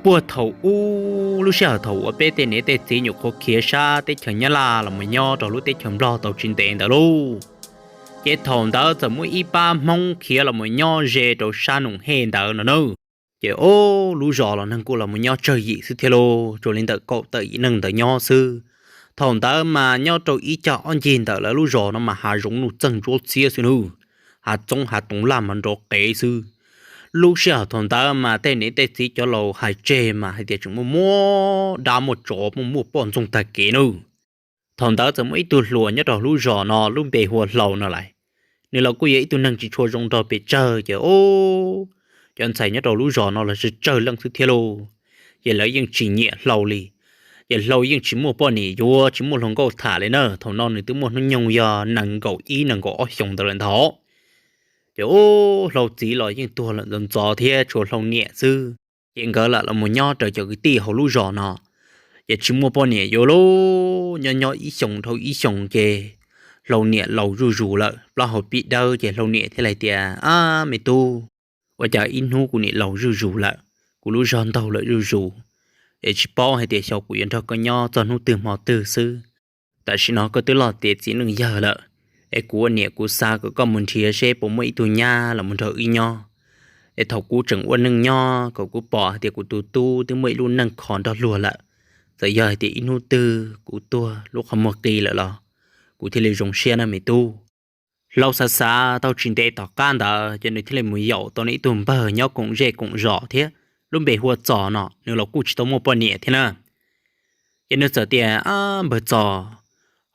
Puag thaum ub lub sij hawm thaum uas peb tej niam tej txiv nyuam qhuav khiav sab teb chaws Nyab Laj los mus nyob rau lub teb chaws Nplog tau tsis ntev ntawd lauj, ces thaum ntawd txawm muaj ib pab Hmoob khiav los mus nyob ze rau sab Noom Hej ntawd no na. Ces ob lub zos los neeg kuj los mus nyob tsawg yim xwb thiab lauj, tsuas li ntawm kaum tawm yim neeg ntawd nyob xwb. Thaum ntawd mas nyob rau ib cag ob ncig ntawm lawv lub zos no mas hav zoov nuj txeeg ntsuab txiab xwb nawb, hav txoob hav toov laj mas nrov qev xwb. Lub sij hawm thaum ntawd mas tej niam tej txiv cov laus hais tseg mas hais tias tseem muaj muaj dab muaj tsov muaj muaj poj ntxoog tag kev nawb. Thaum ntawd txawm muaj ib tug hluas nyob rau lub zos no lub npe hu ua Hlau no lawm. Nws los kuj yog ib tug neeg tsis tshua zoo nraug pes tsawg ces cov ntxhais nyob rau lub zos no los tsawg tsawg leej xwb thiab lauj, ces lawv yeej tsis nyiam Hlau li. Ces Hlau yeej tsis muaj poj niam yuav, tsis muaj hluas nkauj tham li na. Thaum no nws twb muaj hnub nyoog yog nees nkaum ib nees nkaum ob xyoos ntawd lawm ntag. Ces ub, Hlau txiv los yeej tuag lawm ntxov ntxov thiab tshuav Hlau niam xwb. Ces nkawd lam los mus nyob raws cov kwv tij hauv lub zos no, ces tsis muaj poj niam yuav lauj. Nyob nyob ib xyoos dhau ib xyoos ces Hlau niam laus zuj zus lawm, plaub hau pib dawb ces Hlau niam thiaj li tias, Ab me tub, ua cas ib hnub kuv niam laus zuj zus lawm, kuv lub zog ntaug lawm zuj zus, es tsis paub hais tias xyov kuv yuav nrog koj nyob txog hnub twg hmo twg xwb. Tam sim no koj twb loj tiav txiv neej yawg lawm, es kuv ua niam kuv xav kom koj mus nrhiav seb puas muaj ib tug nyab los mus nrog wb nyob. Es thaum kuv tseem ua neej nyob kom kuv pom hais tias kuv tus tub twb muaj ib lub neej kho nrog luag lawm. Txawm yog hais tias ib hnub twg kuv tuag lub qhov muag qi lawm los kuv thiaj li zoo siab na me tub. Hlau xav xav tau tsis ntev tom qab ntawd ces nws thiaj li mus yaum tau nws ib tug npawg nyob koom zej koom zos thiab, lub npe hu ua Txos no, nws los kuj tsis tau muaj poj niam thiab na. Ces nws txawm tias, Ab npawg Txos,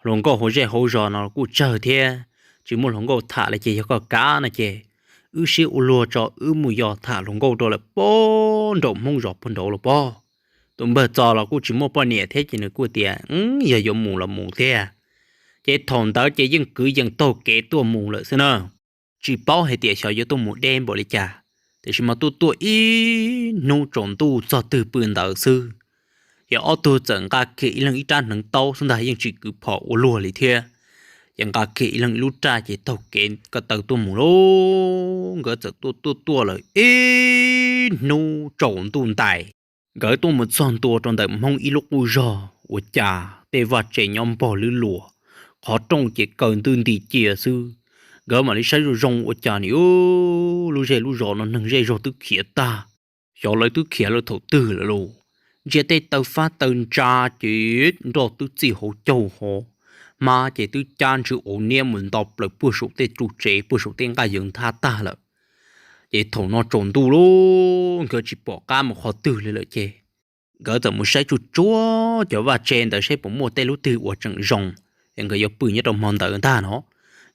hluas nkauj hauv zej hauv zos no los kuj tsawg thiab, tsis muaj hluas nkauj tham li ces yog koj kav no ces wb sib ua luag tso, wb mus yos tham hluas nkauj rau lawm puag nraum Hmoob zos puag nraud los pob. Tus npawg Txos los kuj tsis muaj poj niam thiab ces nws kuj tias, Yog yuav mus los mus thiab. Ces thaum ntawd ces yeej kwv yees taug kev tuaj mus lawm xwb na. Tsis paub hais tias xyov yuav tuaj mus deb npaum li cas, tiam sis mas tuaj tuaj ib hnub tsaus ntuj txog twg pw ntawd xwb. Ces ob tug txawm nqa kiag ib leeg ib rab hneev taub xwb ntag, yeej tsis kwv phom ua luag li thiab. Ces nqa kiag ib leeg ib lub raj ces taug kev ko taw tuaj mus lauj. Nkawd txawm tuaj tuaj tuaj lawm ib hnub tsaus ntuj ntais, nkawd tuaj mus txog ntua rau ntawm Hmoob ib lub qub zog ua cas tej vaj tse nyob npog lwb luas, qhov rooj ces kaw ntwj nti cia xwb. Nkawd mam li saib zoo zoo ua cas nim lub zej lub zos no neeg zej zog twb khiav tag, xyov lawv twb khiav lawm thaum twg lawm lauj. Ntsia tej taw fab taw ntsa ces nroj twb txij hauv caug hov, hmab ces twb cab ntswg auv niab mus nto plaws puag saum tej tsev puag saum tej nqaj yawg nthab tag lawm. Ces thaum no tsaus ntuj lauj, nkawd tsis pom qab mus qhov twg li lawm ces nkawd txawm mus saib tsuj tsuag cov vaj tse ntawd saib puas muaj tej lub twg uas tseem zoo, es nkawd yuav pw nyob rau hmo ntawd ntag no.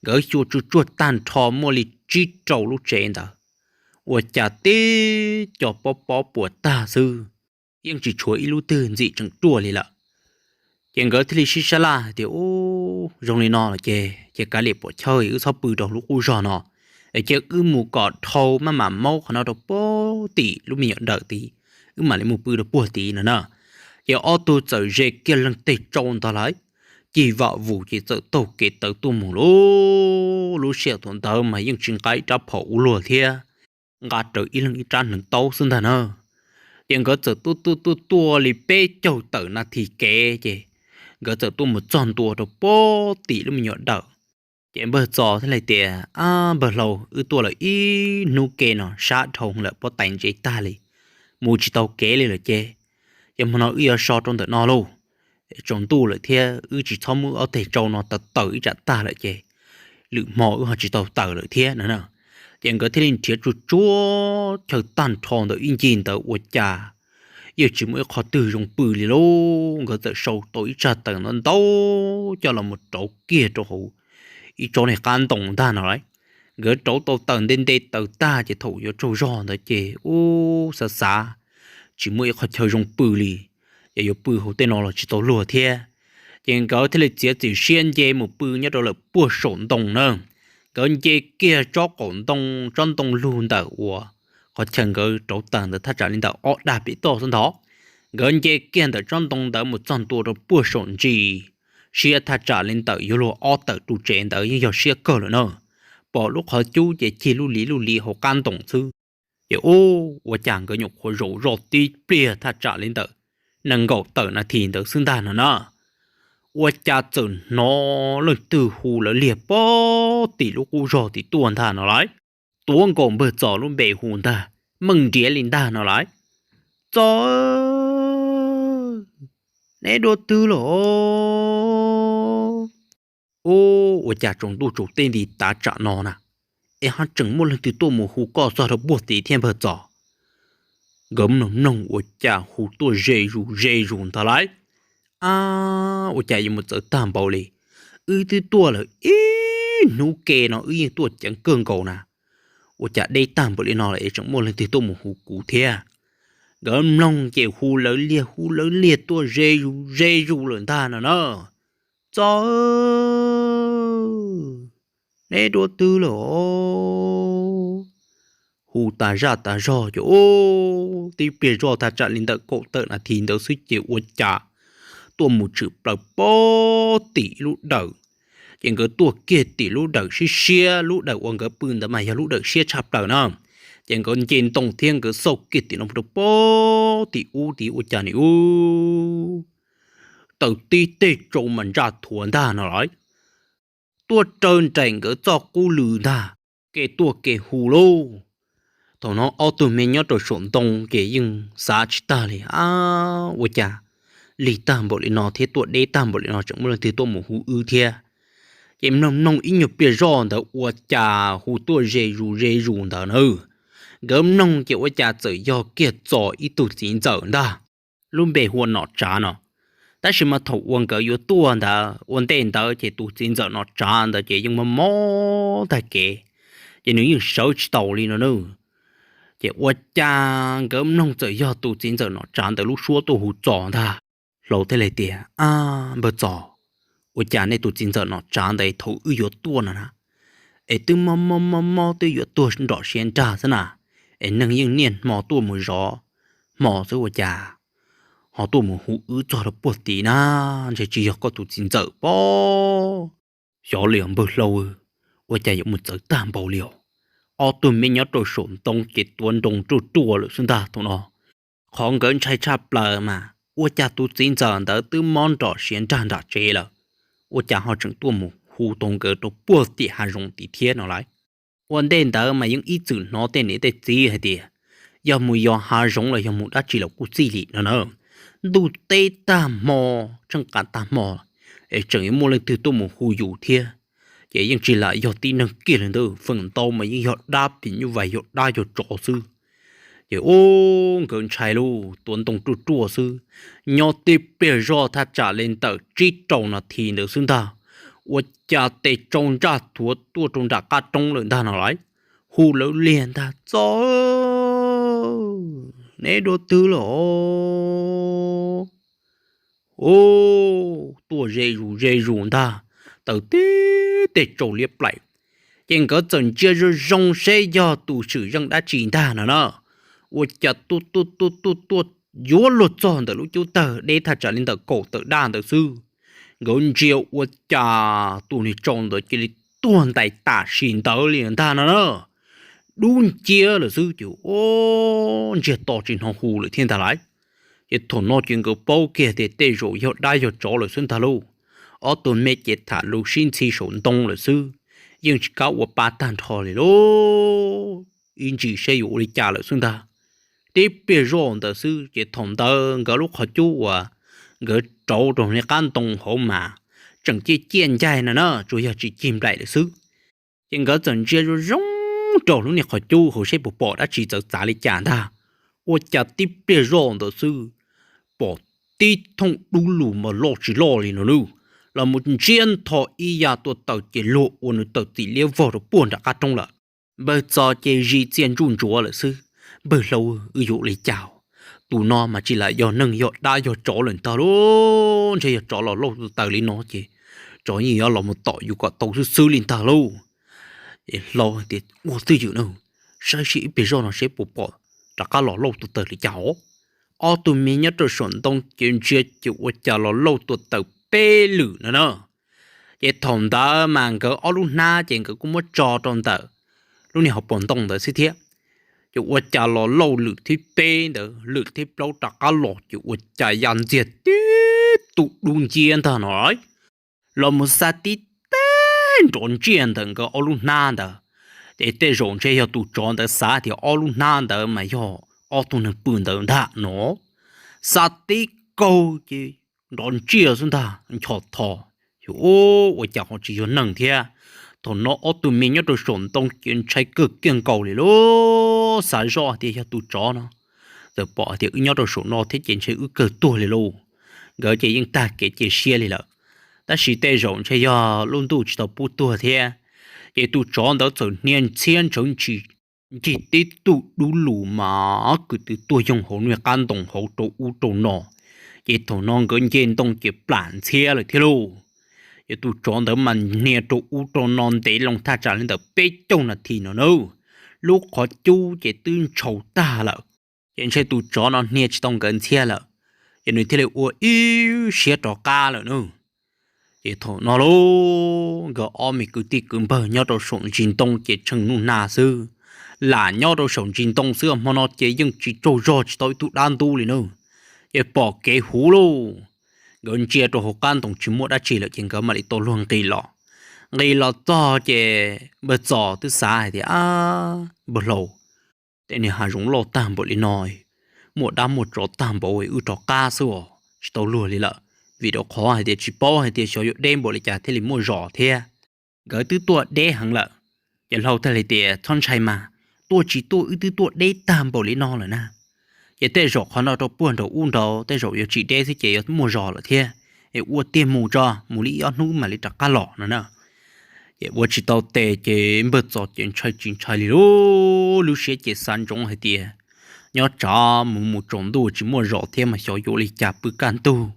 Nkawd xyuas tsuj tsuag tag nrho muaj li tsib rau lub tsev ntawd, ua cas tib co pob pob puas tag xwb, yeej tsis tshuav ib lub twg ntxim tseem ruaj li lawm. Ces nkawd thiaj li sib sab laj tias, Ub, zoo li no los ces ces kav liam pom chawj wb txhob pw rau lub qub zog no, es cia wb mus kom dhau maj mam maub qhov no rau puag tim lub me nyuam dawm tid, wb mam li mus pw rau puag tid no na. Ces ob tug txawm ze kiag leeg tej tsau ntag lawm, cig vam vus ces txawm taug kev tawm tuaj mus lauj. Lub sij hawm thaum ntawd mas yeej tsis nqa ib rab phom ua luag thiab, nqa rawv ib leeg ib rab hneev taub xwb ntag na. Ces nkawd txawm tuaj tuaj tuaj tuaj li peb caug tawm nas this kev ces nkawd txawm tuaj mus txog ntua rau puag tim lub me nyuam dawm. Ces npawg Txos thiaj li tias, Ab npawg Hlau, wb tuaj lawm ib hnub ke no sab dhau lawm, pob tais ntsev tag li, mus tsis tau kev li lawm ces, ces hmo no wb yuav so rau ntawm no lauj. Tsaus ntuj lawm thiab wb tsis txhob muab ob teg tsau no tawm tawm ib tsam tag lawm ces lwm hmo wb ho tsis tau tawm lawm thiab no na. Ces nkawd thiaj li nrhiav tsuj tsuag chaw tag nrho ntawm ib ncig ntawd ua cas yeej tsis muaj ib qhov twg zoo pw li lauj. Nkawd txawm sau tau ib tsag taws ntau ntau coj los mus rauv kiag rau hauv ib tsob niag qab ntoo ntag no lauj. Nkawd rauv tau taws nte nte taws tag ces thaum yuav tsaug zog ntawd ces ub xav xav tsis muaj ib qhov chaw zoo pw li, ces yuav pw hauv tej no los tsis tau luag thiab. Ces nkawd thiaj li txiav txim siab nce mus pw nyob rau lawm puag saum ntoo na. Nkawd nce kiag tsob qaum ntoo, tsob ntoo lug ntawm uas qhov chaw nkawd rauv taws ntawd thaj tsam li ntawm ob dag pem toj xwb ntag. Nkawd nce kiag ntawm tsob ntoo ntawd mus txog ntua rau puag saum ntsis, siab thaj tsam li ntawm yuav luag ob tawm ru tsev ntawd yeej yog siab kawg lawm na. Pom lub qhov cub ces cig lub li lub li hauv qab ntoo xwb. Ces ub, ua cas nkawd nyuam qhuav zaum zoj tib pliag thaj tsam li ntawm nees nkaum tawm nas this ntawd xwb ntag no na, ua cas txawm hnov leej twg hu lawv liag puag tim lub qub zog tim tuaj ntag no lauj. Tuav nkaus npawg Txos lub npe hu ntag, meej nriav li ntag no lauj. Txos, neb dua twg los? Ub, ua cas tsaus ntuj tsaus teb nti tav tsam no na, es ho tseem muaj leej twg tuaj mus hu koj txog rau puag tim thiab npawg Txos? Nkawd mloog mloog ua cas hu tuaj ze zus ze zus ntag lauj. Ab, ua cas yuav mus txawv tag npaum li, wb twb tuaj lawm ib hnub ke no wb yeej tuaj ceev kawg nkaus na, ua cas deb tag npaum li no lawm es tseem muaj leej twg tuaj mus hu kuv thiab? Nkawd mloog ces hu lawv liag hu lawv liag tuaj ze zus ze zus lawm ntag no na. Txos, neb dua twg lawm? Hu tas zaj tas zog ces ub, tib pliag zoj thaj tsam li ntawm kaum tawm nas this ntawd xwb ces ua cas tuaj mus tshwm plaws puag tim lub dawm. Ces nkawd tuaj kiag tim lub dawm siab siab, lub dawm uas nkawd pw ntawd mas yog lub dawm siab tshaj plaws na. Ces nkawd nce ntoo thiab nkawd xauj kiag tim no rau puag tim ub tid ua cas ni ub, tawm tib teg tsau mas ntsaj thuav ntag no lauj. Tuaj raws nraim nkawd txoj qub lw ntag, ke tuaj ke hu lauj. Thaum no ob tug me nyob rau saum ntoo ces yeej xav tsis tag li, ab, ua cas lig tag npaum li no thiab tuaj deb tag npaum li no tseem muaj leej twg tuaj mus hu wb thiab? Ces mloog mloog ib nyuag pliag zoj ntawd ua cas hu tuaj ze zus ze zus ntawd na. Nkawd mloog ces ua cas txawm yog kiag Txos ib tug txiv ntxawm ntag, lub npe hu ua Nom Tsav no. Tab sis mas thaum uas nkawd yuav tuaj ntawd ua ntej ntawd ces tus txiv ntxawm Nom Tsav ntawd ces yeej mob mob tag kev, ces nws yeej sawv tsis taus li no na. Ces ua cas nkawd mloog txawm yog tus txiv ntxawm Nom Tsav ntawd lub suab tuaj hu Txos ntag. Hlau thiaj li tias, ab, npawg Txos, ua cas nej tus txiv ntxawm Nom Tsav ntawd thaum wb yuav tuaj no na, es twb mob mob mob mob twb yuav tuag nrom siav nrag xwb na, es neeg yeej niaj hmo tuaj mus zov hmo xwb ua cas ho tuaj mus hu wb txog rau puag tid na? Ntshe tsis yog koj tus txiv ntxawm pob. Xyov li os npawg Hlau, ua cas yuav mus txawv tag npaum li os. Ob tug me nyob rau saum ntoo ces tuav nroo ruaj ruaj lawm xwb ntag thaum no. Qhov nkawd ntshai tshaj plaws mas ua cas tus txiv ntxawm ntawd twb mob nrom siav nrag nram tsev lawm, ua cas ho tseem tuaj mus hu tau nkawd rau puag tim hav zoov tid thiab no lauj. Ua ntej ntawd mas yeej ib txwm hnov tej niam tej txiv hais tias yog mus yos hav zoov los yog mus dab tsi los kuj txij li no na, ntuj teb tag hmo, tsheej qas tag hmo, es tseem yuav muaj leej twg tuaj mus hu yus thiab. Ces yeej tsis lam yog tib neeg kiag li ntawd, feem ntau mas yeej yog dab phim nyuj vais, yog dab yog tsov xwb. Ces ub, nkawd ntshai lauj, tuav ntoo ruaj ruaj xwb. Nyob tib pliag zoj thaj tsam li ntawm tsib rau nas this ntawd xwb ntag, ua cas tes tsau ntsaj thuav tuaj rau nram qab roob lawm ntag no lauj. Hu lawv liag ntag, Txos, neb dua twg lawm? Ub, tuaj ze zus ze zus ntag, tawm tib teg tsau liab plaim. Ces nkawd txawm ntsia zoo zoo seb yog tus swm zeej dab tsi ntag no na. Ua cas tuaj tuaj tuaj tuaj tuaj yuav luag txog ntawm lub cub tawg deb thaj tsam li ntawm kaum tawm daj ntawd xwb, nkawd ntsia ua cas tus niag tsau ntawd cia li tuag ntais tam sim ntawd li ntag no na. Dub nciab lawm xwb ces ub, ntsiag to tsis hnov hu lawm thiab ntag lauj. Ces thaum no ces nkawd paub kiag tias tej zaum yog dab yog tsov lawm xwb ntag lauj. Ob tug me ces tham lus sib ntxhi saum ntoo lawm xwb, yeej tsis kam ua pa tag nrho li lauj. Ib ntsis seb yuav ua li cas lawm xwb ntag. Tib pliag zoj ntawd xwb ces thaum ntawd nkawd lub qhov cub uas nkawd rauv rau niag qab ntoo hauv mas tseem ciaj ciaj ncaig no na, tsuas yog tsis cig nplaim lawm xwb. Ces nkawd txawm ntsia zoo zoo rau lub niag qhov cub hauv seb puas pom dab tsi txawv txav li cas ntag. Ua cas tib pliag zoj ntawd xwb, pom tib thooj dub lug mas loj tsis loj li no lauj, los mus ntsiab ntho ib yam tuaj tawm ces luag ua nws tawm txim liab vog rau puag nram qab roob lawm. Npawg Txos ces zis txiaj ntsuj ntsuav lawm xwb. Npawg Hlau, wb yuav ua li cas? Tus no mas tsis lam yog neeg, yog dab yog tsov lawm ntag lauj. Ntshe yog tsov los lauj tus taws li no ces tsov yeej yuav los mus tom yus kom tau xwb xwb li ntag lauj. Hlau tias, ua twj ywm na, saib seb ib pliag zoj no seb puas pom rov qab los lauj tus taws li cas os. Ob tug me nyob rau saum ntoo ces ntsia ces ua cas los lauj tus taws peb lwm no na. Ces thaum ntawd mas nkawd ob lub hnab ces nkawd kuj muab tso rau ntawm lub niag hauv paus ntoo ntawd xwb thiab. Ces ua cas los lauj, lwm thib peb ntawd lwm thib plaub rov qab los ces ua cas ya ntxiag tib tug dub nciab ntag no los mus xa tib teg nrov ntsiag ntawm nkawd ob lub hnab ntawd. Ces tej zaum ntshe yog tus tsov ntawd xav tias ob lub hnab ntawd mas yog ob tug neeg pw ntawd ntag no, xa tib kaug ces nrov ntsiag xwb ntag nchos tho. Ua cas ho tsis yog neeg thiab? Thaum no ob tug me nyob rau saum ntoo ces ntshai kawg kiag nkaus li lauj, xav zoj tias yog tus tsov no txawm pom tias wb nyob rau saum no thiab ces ntshe wb kawg tuag li lauj. Nkawd ces yeej tag kev cia siab li lawm. Tab sis tej zaum ntshe yog lub ntuj tsis tau pub tuag thiab. Ces tus tsov ntawd txawm hnia ntxhiab ntsawv ntshis, ncig tib tug dub lug mas kwv tw tuaj yoog hauv niag qab ntoo hauv rau ub rau no, ces thaum no nkawd nce ntoo ces plam ntxhiab lawm thiab lauj. Ces tus tsov ntawd mas hnia rau ub rau no ntev loo thaj tsam li ntawm peb caug nas this no na, lub qhov cub ces twb ntshaus tag lawm. Ces ntshe tus tsov no hnia tsis tau nkawd ntxhiab lawm, ces nws thiaj li ua ib siab rov qab lawm na. Ces thaum no lauj, nkawd ob me kwv tij kwv npawg nyob rau saum ntsis ntoo ces tshee nuj nag xwb, lam nyob rau saum ntsis ntoo xwb hmo no ces yeej tsis tsaug zog tsis tau ib tug dab ntub li na. Ces pom kev huv lauj, nkawd ntsia rau hauv qab ntoo tsis muaj dab tsi lawm ces nkawd mam li tau luag nqis los. Nqis los txog ces npawg Txos twb xav hais tias, Ab, npawg Hlau, tej niag hav zoov loj tag npaum li no, muaj dab muaj tsov tag npaum, wb rov qab xwb os, tsis tau luag li lawm. Vim rau qhov hais tias tsis paub hais tias xyov yuav deb npaum li cas thiaj li muaj zos thiab. Nkawd twb tuaj deb heev lawm. Ces Hlau thiaj li tias, Txhob ntshai mas, tuaj tsis tuaj wb twb tuaj deb tag npaum li no lawm na. Ces tej zaum qhov no rau puag nraum ub nraud tej zaum yuav tsis deb xwb ces yuav muaj zos lawm thiab. Es ua tiag mus tso, mus li ob hnub mam li rov qab los no na. Ces ua tsis tau tes ces npawg Txos ces ntshai tsis ntshai li lauj, lub siab ces xav ntsoov hais tias nyob tsam mus mus tsaus ntuj tsis muaj zos thiab mas xyov yuav li cas pw kaj ntug.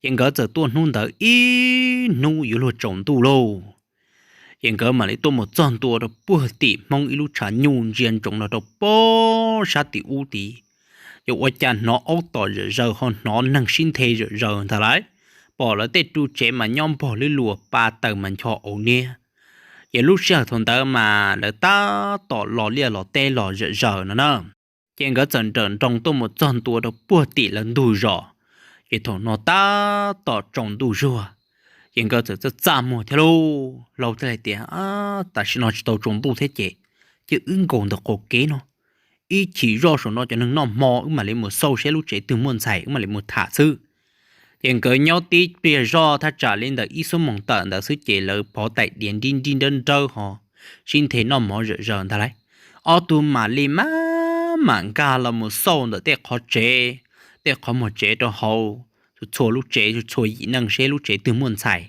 Ces nkawd txawm tuaj hnub ntawd ib hnub yuav luag tsaus ntuj lauj. Ces nkawd mam li tuaj mus txog ntua rau puag tim Hmoob ib lub tshav nyuj ntsia ntsoov los rau pob sab tim ub tid. Ces ua cas hnov aub tom zom zaws ho hnov neeg sib nthe zom zaws ntag lauj. Pom lawv tej ru tsev mas nyob npog lwb luas, pa taws mas ncho auv niab. Ces lub sij hawm thaum ntawd mas lawv tab tom los liaj los teb los zom zaws no na. Ces nkawd txawm nrawm nroos tuaj mus txog ntua rau puag tim lawv ntug zos. Ces thaum no tab tom tsaus ntuj zuag, ces nkawd txawm txaj txaj muag thiab lauj. Hlau thiaj li tias, Tam sim no tsis tau tsaus ntuj thiab ces, ces wb nkaum ntawm qaum kev no, ib chim zoj saum no cov neeg noj hmo wb mam li mus xauj seb lub tsev twg muaj ntxhais wb mam li mus tham xwb. Ces nkawd nyob tib pliag zoj thaj tsam li ntawm ib xuab moos tawm ntawd xwb ces lawv phov taim diav nrib nrib nrawb nrawb ho sib nthe noj mov zom zaws ntag lauj. Ob tug mam li maj mam nkag los mus xauj ntawm tej qhov tsev, tej qhov muag tsev rau hauv, txhua lub tsev txhua yim neej seb lub tsev twg muaj ntxhais.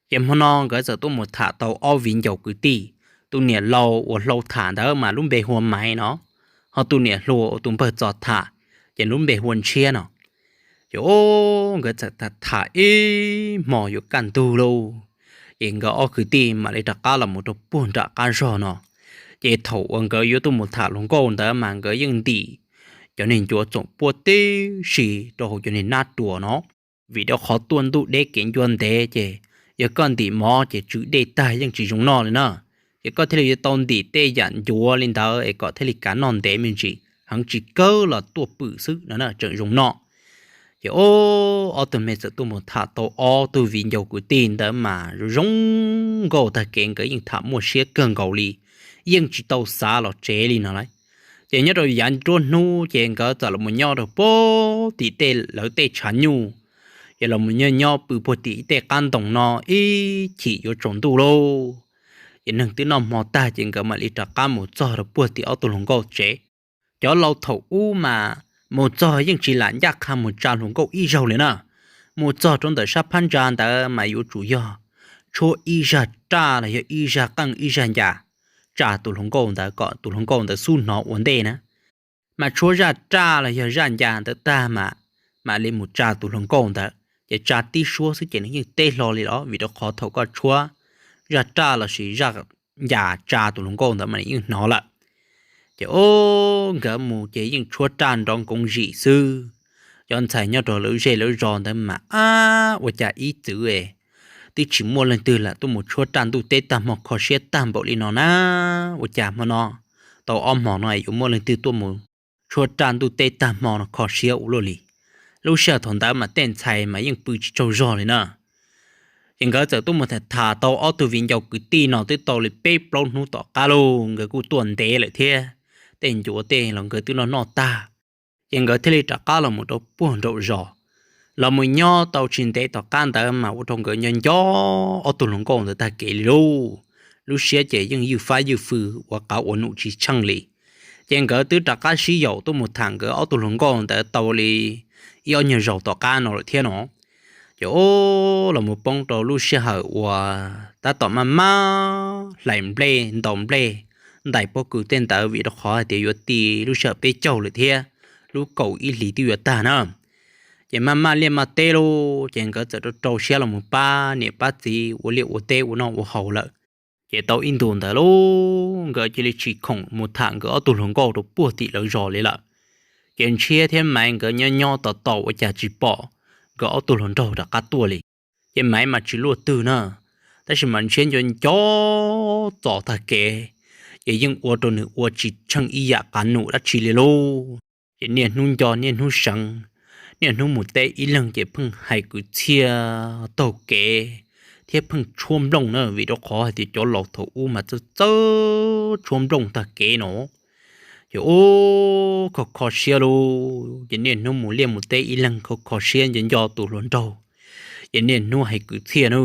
Ces hmo no nkawd txawm tuaj mus tham tau ob viv ncaus kwv tij. Tus niam laus uas Hlau tham ntawd mas lub npe hu ua Maiv no, ho tus niam hluas uas tus npawg Txos tham ces lub npe hu ua Ntshiab no. Ces nkawd txawm tham ib hmo yuav kaj ntug lauj, ces nkawd ob kwv tij mam li rov qab los mus rau puag nram qab zog no. Ces thaum uas nkawd yuav tuaj mus tham hluas nkauj ntawd mas nkawd yeej ntim cov niag ncuav txoom puab tib si rau hauv cov niag nab ruas no, vim rau qhov tuaj ntuj deb kev ncua ntev ces yog koj ntim mov ces tswv dej tag yeej tsis zoo noj li na. Ces koj thiaj li yuav tau ntim tej yam ncuav li ntawd es kom thiaj li kav noj ntev me ntsis, heev tsis kawg los tuaj pw xwb no tseem zoo noj. Ces ob tug me txawm tuaj mus tham tau ob tug viv ncaus kwv tij ntawd mas zoo nkauj tag kev, nkawd yeej tham muaj siab kawg nkaus li, yeej tsis tau xav los tsev li no lauj. Ces nyob rau yav nruab hnub ces nkawd txawm los nyob rau puag tim tej lawv tej tshav nyuj, ces los nyob nyob pw puag tim tej qab ntoo no ib chim yuav tsaus ntuj lauj. Ces neeg twb noj hmo tag ces nkawd mam li rov qab mus txog rau puag tim ob tug hluas nkauj tsev. Cov laus thaum ub mas mus txog yeej tsis lam ncaj qha mus tsa hluas nkauj ib zaug li na. Mus txog rau ntawm sab phab ntsa ntawd mas yuav tsum yog tshuab ib zaj raj los yog ib zaj qeej ib zaj ncas tsa tus hluas nkauj ntawd kom tus hluas nkauj ntawd xub hnov ua ntej na. Mas tshuab zaj raj los yog zaj ncas ntawd tag mas mam li mus tsa tus hluas nkauj ntawd, ces tsa tib suab xwb ces nws yeej teb hlo li los, vim rau qhov thaum koj tshuab zaj raj lossis zaj ncas tsa tus hluas nkauj ntawd mas nws yeej hnov lawm. Ces ob nkawd mus ces yeej tshuab raj nrov nkoov zim xwb. Cov ntxhais nyob rau lawv zej lawv zos ntawd mas ab, ua cas ib txwm es twb tsis muaj leej twg lam tuaj mus tshuab raj ntuj teb tag hmo kho siab tag npaum li no na. Ua cas hmo no tau ob hmo no yuav muaj leej twg tuaj mus tshuab raj ntuj teb tag hmo no kho siab ua luaj li. Lub sij hawm thaum ntawd mas tej ntxhais mas yeej pw tsis tsaug zog li na. Ces nkawd txawm tuaj mus tham tham tau ob tug viv ncaus kwv tij no twb tau li peb plaub hnub tom qab lauj, nkawd kuj tuaj ntev lawm thiab, tej ncuav tej los nkawd twb noj noj tag. Ces nkawd thiaj li rov qab los mus rau puag nraum zos. Los mus nyob tau tsis ntev tom qab ntawd mas ua rau nkawd nco nco ob tug hluas nkauj ntawd tag kev li lauj. Lub siab ces yeej ywj fab ywj fwj ua qav ua num tsis tsheej li. Ces nkawd twb rov qab sib yaum tuaj mus tham nkawd ob tug hluas nkauj ntawd tau li ib ob nyuag zaus tom qab no lawm thiab no. Ces ub, los mus poob rau lub sij hawm uas tab tom maj maj hlais nplej ntaus nplej ntais pob kws tej ntawd vim rau qhov hais tias yuav ti lub sij hawm peb caug lawm thiab, lub kaum ib hlis twb yuav tag na. Ces maj maj liaj maj teb lauj, ces nkawd txawm rau rau siab los mus pab niam pab txiv ua liaj ua teb ua noj ua haus lawm. Ces tau ib ntus ntawd lauj, nkawd cia li tsis khoom mus tham nkawd ob tug hluas nkauj rau puag tim lawv zos li lawm. Ces Ntshiab thiab Maiv nkawd nyob nyob tos tos ua cas tsis pom nkawd ob tug hluas nraug rov qab tuaj li. Ces Maiv mas tsis luaj twg na, tab sis mas Ntshiab nco nco Txos tag kev, ces yeej ua rau nws ua tsis tsheej ib yam qav num dab tsi li lauj. Ces niaj hnub nco niaj hnub seev, niaj hnub mus teb ib leeg ces pheej hais kwv txhiaj taug kev thiab pheej tshuab nplooj na, vim rau qhov hais tias cov laus thaum ub mas txawj txawj tshuab nplooj tag kev no. Ces ub, kho kho siab lauj, ces niaj hnub mus liaj mus teb ib leeg kho kho siab nco nco tus hluas nraug, ces niaj hnub hais kwv txhiaj na.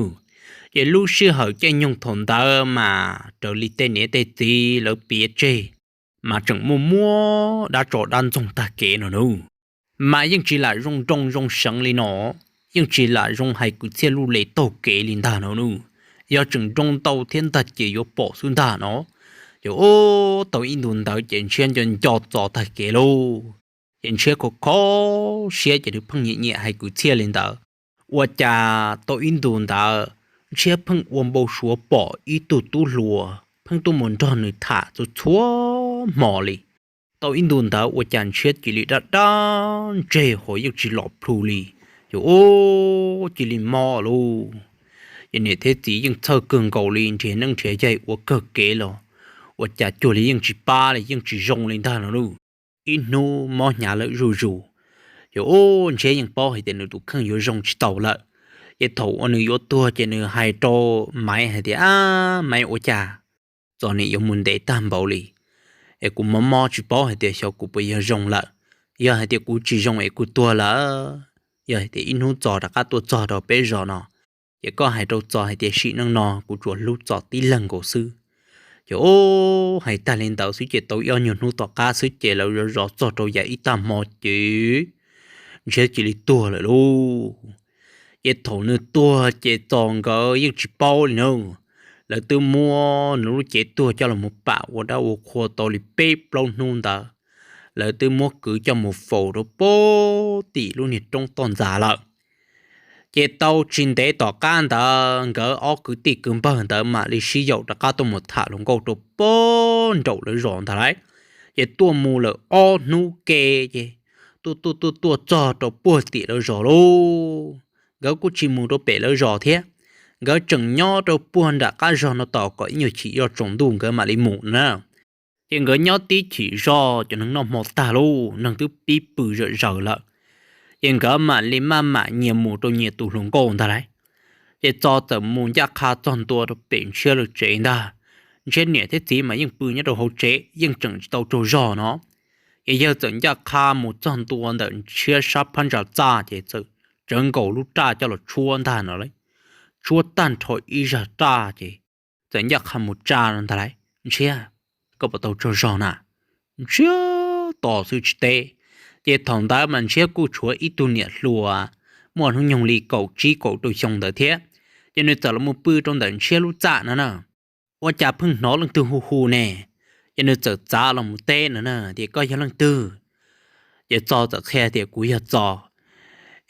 Ces lub sij hawm caij nyoog thaum ntawd mas raws li tej niam tej txiv lawv piav tseg mas tseem muaj muab dab tso dab ntxoog tag kev no na. Mas yeej tsis lam zoo nroo zoo seev li no, yeej tsis lam zoo hais kwv txhiaj luj le taug kev li ntag no na. Yog tseem nroo ntau thiab ntag ces yuav pom xwb ntag no. Ces ub, tau ib ntus ntawd ces Ntshiab nco nco Txos tag kev lauj. Ces Ntshiab kho kho siab ces nws pheej nyiam nyiam hais kwv txhiaj li ntawd. Ua cas tau ib ntus ntawd Ntshiab pheej ua npau suav pom ib tug tub hluas pheej tuaj mus nrog nws tham txhua txhua hmo li. Tau ib ntus ntawd ua cas Ntshiab cia li dab dab ntseg hos yeej tsis los plhu li. Ces ub, cia li mob lauj. Ces niam thiab txiv yeej txhawj kawg nkaus li, nrhiav neeb nrhiav yaig ua kawg kev los ua cas cuag li yeej tsis pab li, yeej tsis zoo li ntag no lauj. Ib hnub mob hnyav lawm zuj zus, ces ub, Ntshiab yeej paub hais tias nws tus kheej yuav zoo tsis tau lawm. Ces thaum uas nws yuav tuag ces nws hais rau Maiv hais tias, Ab Maiv, ua cas Txos nim yuav mus ntev tag npaum li, es kuv mob mob tsis paub hais tias xyov kuv puas yog zoo lawm. Yog hais tias kuv tsis zoo es kuv tuag lawm, yog hais tias ib hnub Txos rov qab tuaj txog rau peb zos no, ces koj hais rau Txos hais tias sim neej no kuv tsuas hlub Txos tib leeg nkaus xwb. Ces ub, hais tag li ntawd xwb ces tau ib ob nyuag hnub tom qab xwb ces lawv zov zov txog rau yav ib tag hmo ces Ntshiab cia li tuag lawm lauj. Ces thaum nws tuag ces Txos nkawd yeej tsis paub li na. Lawv twb muab nws lub cev tuag coj los mus pam ua dab ua qhua tau li peb plaub hnub ntawd, lawv twb muab kwv coj mus faus rau puag tim lub niag roob toj ntxas lawm. Ces tau tsis ntev tom qab ntawd nkawd ob kwv tij kwv npawg ntawd mam li sib yaum rov qab tuaj mus tham hluas nkauj rau puag nraum lawv zos ntag lauj. Ces tuaj mus lawm ob hnub ke ces tuaj tuaj tuaj tuaj txog rau puag tim lawv zos lauj. Nkawd kuj tsis mus rau pem lawv zos thiab, nkawd tseem nyob rau puag nram qab zos no tos kom ib nyuag chim yoj tsaus ntuj nkawd mam li mus na. Ces nkawd nyob tib chim zog cov neeg noj hmo tag lauj, neeg twb pib pw zom zaws lawm. Ces nkawd mam li maj mam nyias mus rau nyias tus hluas nkauj ntag lauj. Ces Txos txawm mus ncaj qha txog ntua rau pem Ntshiab lawv tsev ntag. Ntshiab niam thiab txiv mas yeej pw nyob rau hauv tsev, yeej tseem tsis tau tsaug zog no. Ces yawg txawm ncaj qha mus txog ntua ntawm Ntshiab sab phab ntsa txaj ces txawm tsawv nkaus lub raj coj los tshuab ntag no lauj. Tshuab tag nrho ib zag raj ces txawm ncaj qha mus tsa no ntag lauj. Ntshiab, koj puas tau tsaug zog na? Ntshiab tos xwb tsis teb. Ces thaum ntawd mas Ntshiab kuj tshuav ib tug niam hluas muaj hnub nyoog li kaum tsib kaum rau xyoo ntawd thiab. Ces nws txawm los mus pw rau ntawm Ntshiab lub txaj no na. Ua cas pheej hnov leej twg hu hu ne? Ces nws txawm txav los mus teb no na tias, Koj yog leej twg? Ces Txos txawm qhia tias, Kuv yog Txos.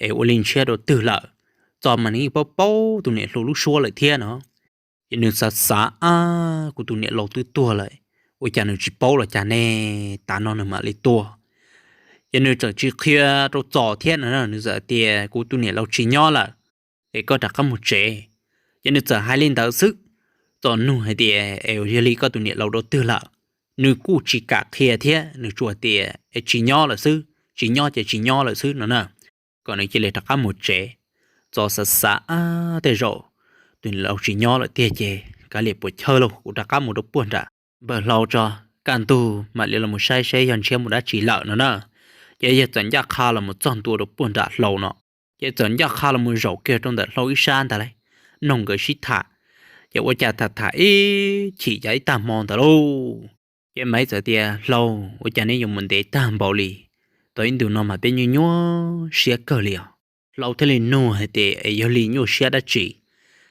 Es ua li Ntshiab rau twg lawm? Txos mas nws yeej paub paub tus niam hluas lub suab lawm thiab no. Ces nws xav xav, Ab, kuv tus niam laus twb tuag lawm, ua cas nws tsis paub los cas ne? Tav no nws mam li tuaj. Ces nws txawm tsis qhia rau Txos thiab no, nws txawm tias, Kuv tus niam laus tsis nyob lawm, es koj rov qab mus tsev. Ces nws txawm hais li ntawd xwb. Txos nug hais tias, Es yog li koj tus niam laus rau twg lawm? nws kuj tsis kam qhia thiab, nws tsuas tias es tsis nyob lawm xwb, tsis nyob ces tsis nyob lawm xwb no na, kom nws cia li rov qab mus tsev. Txos xav xav, tej zaum tus niam laus tsis nyob lawm tiag ces kav liam puas chawj lauj, kuv rov qab mus rau puag nram npawg hlau tso, kaj ntug mam li los saib saib yog ntshiab mus dab tsi lawm no na. Ces yawg txawm ncaj qha los mus txog ntua rau puag nram hlau no, ces txawm ncaj qha los mus zaum kiag rau ntawm hlau ib sab ntag lauj, noog nkawd sib tham. Ces ua cas tham tham ib chim cas ib tag hmo ntawd lauj, ces Maiv txawm tias, Hlau, ua cas neb yuav mus ntev tag npaum li? Tau ib ntus no mas peb nyuaj nyuaj siab kawg li os. Hlau thiaj li nug hais tias, Es yog li nyuaj siab dab tsi?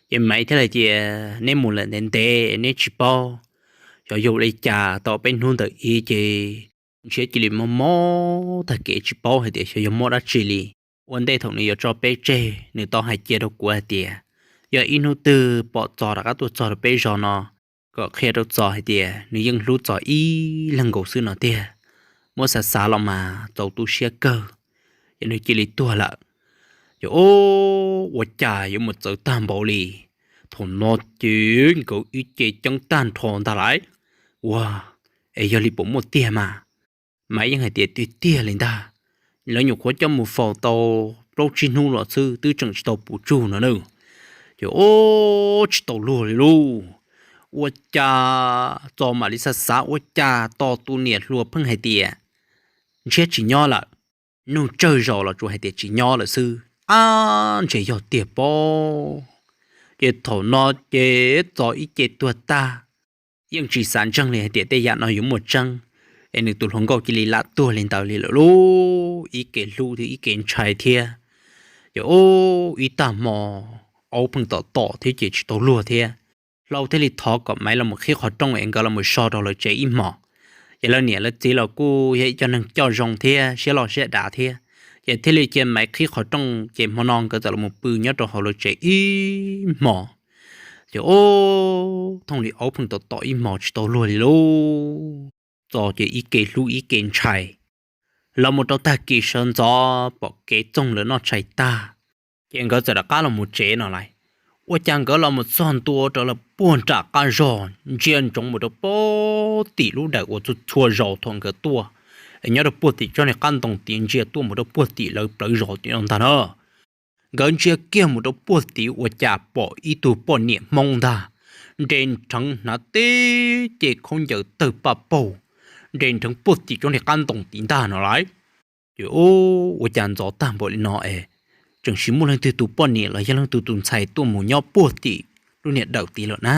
Ces Maiv thiaj li tias, Neb mus lawm ntev ntev neb tsis paub, xyov yog li cas tau peb hnub ntawm ib ces ntshiab cia li mob mob tag kev tsis paub hais tias xyov yog mob dab tsi li. Ua ntej thaum nws yuav tso peb tseg nws tau hais cia rau kuv hais tias yog ib hnub twg pom Txos rov qab tuaj txog rau peb zos no, kom qhia rau Txos hais tias nws yeej hlub Txos ib leeg nkaus xwb no tiag. Muab xav xav los mas txaus tu siab kawg, ces nws cia li tuag lawm. Ces ua cas yuav mus txawv tag npaum li? Thaum no ces nkawd ib ce ceeb tag nrho ntag lauj. Ua, es yog li puas muaj tiag mas? Maiv yeej hais tias, Tiag tiag li ntag, lawv nyuam qhuav coj mus faus tau plaub tsib hnub los xwb twb tseem tsis tau puv tsug no na. Ces ua, tsis tau luag li lauj. Ua cas Txos mam li xav xav ua cas tos tus niam hluas pheej hais tias ntshiab tsis nyob lawm, nug tsawg zaus los tsuas hais tias tsis nyob lawm xwb, ab ntshe yog tiag pob. Ces thaum no ces Txos ib ce tuag tag, yeej tsis xav ntseeg li hais tias tej yam no yuav muaj tseeb, es nws tus hluas nkauj cia li lam tuag li ntawd li lawm lauj. Ib ke hlub thiab ib ke ntshai thiab. Ces ua, ib tag hmo aub pheej tom tom thiab ces tsis tau luag thiab. Hlau thiaj li thov kom Maiv los mus qhib qhov rooj es nkawd los mus so rau lawv tsev ib hmos. Ces lawv niam lawv txiv los kuj yog ib co neeg coj zoo thiab siab loj siab dav thiab, ces thiaj li cia Maiv qhib qhov rooj ces hmo no nkawd txawm los mus pw nyob rau hauv lawv tsev ib hmos. Ces ua, thooj li aub pheej tom tom ib hmos tsis tau luag li lauj. Txos ces ib ke hlub ib ke ntshai. Los mus rau tag kis sawv ntxov pom kev txoog lawv noj tshais tag, ces nkawd txawm rov qab los mus tsev no lauj. Ua cas nkawd los mus txog ntua rau lawm puag nram qab zog ntsia ntsoov mus rau puag tim lub dawm uas txhua txhua zaus thaum nkawd tuaj, es nyob rau puag tim tsob niag qab ntoo tid ntsia tuaj mus rau puag tim lawv plawv zos tim no ntag na. Nkawd ntsia kiag mus rau puag tid ua cas pom ib tug poj niam Hmoob ntag, nres nrheev hnav teb ces khaub ncaws tawg paj paug, nres nrheev puag tim tsob niag qab ntoo tid ntag no lauj. Ces ua cas ntxov tag npaum li no es tseem tsis muaj leej twg tus poj niam los yog leej twg tus ntxhais tuaj mus nyob puag tim lub niag dawm tid lawm na.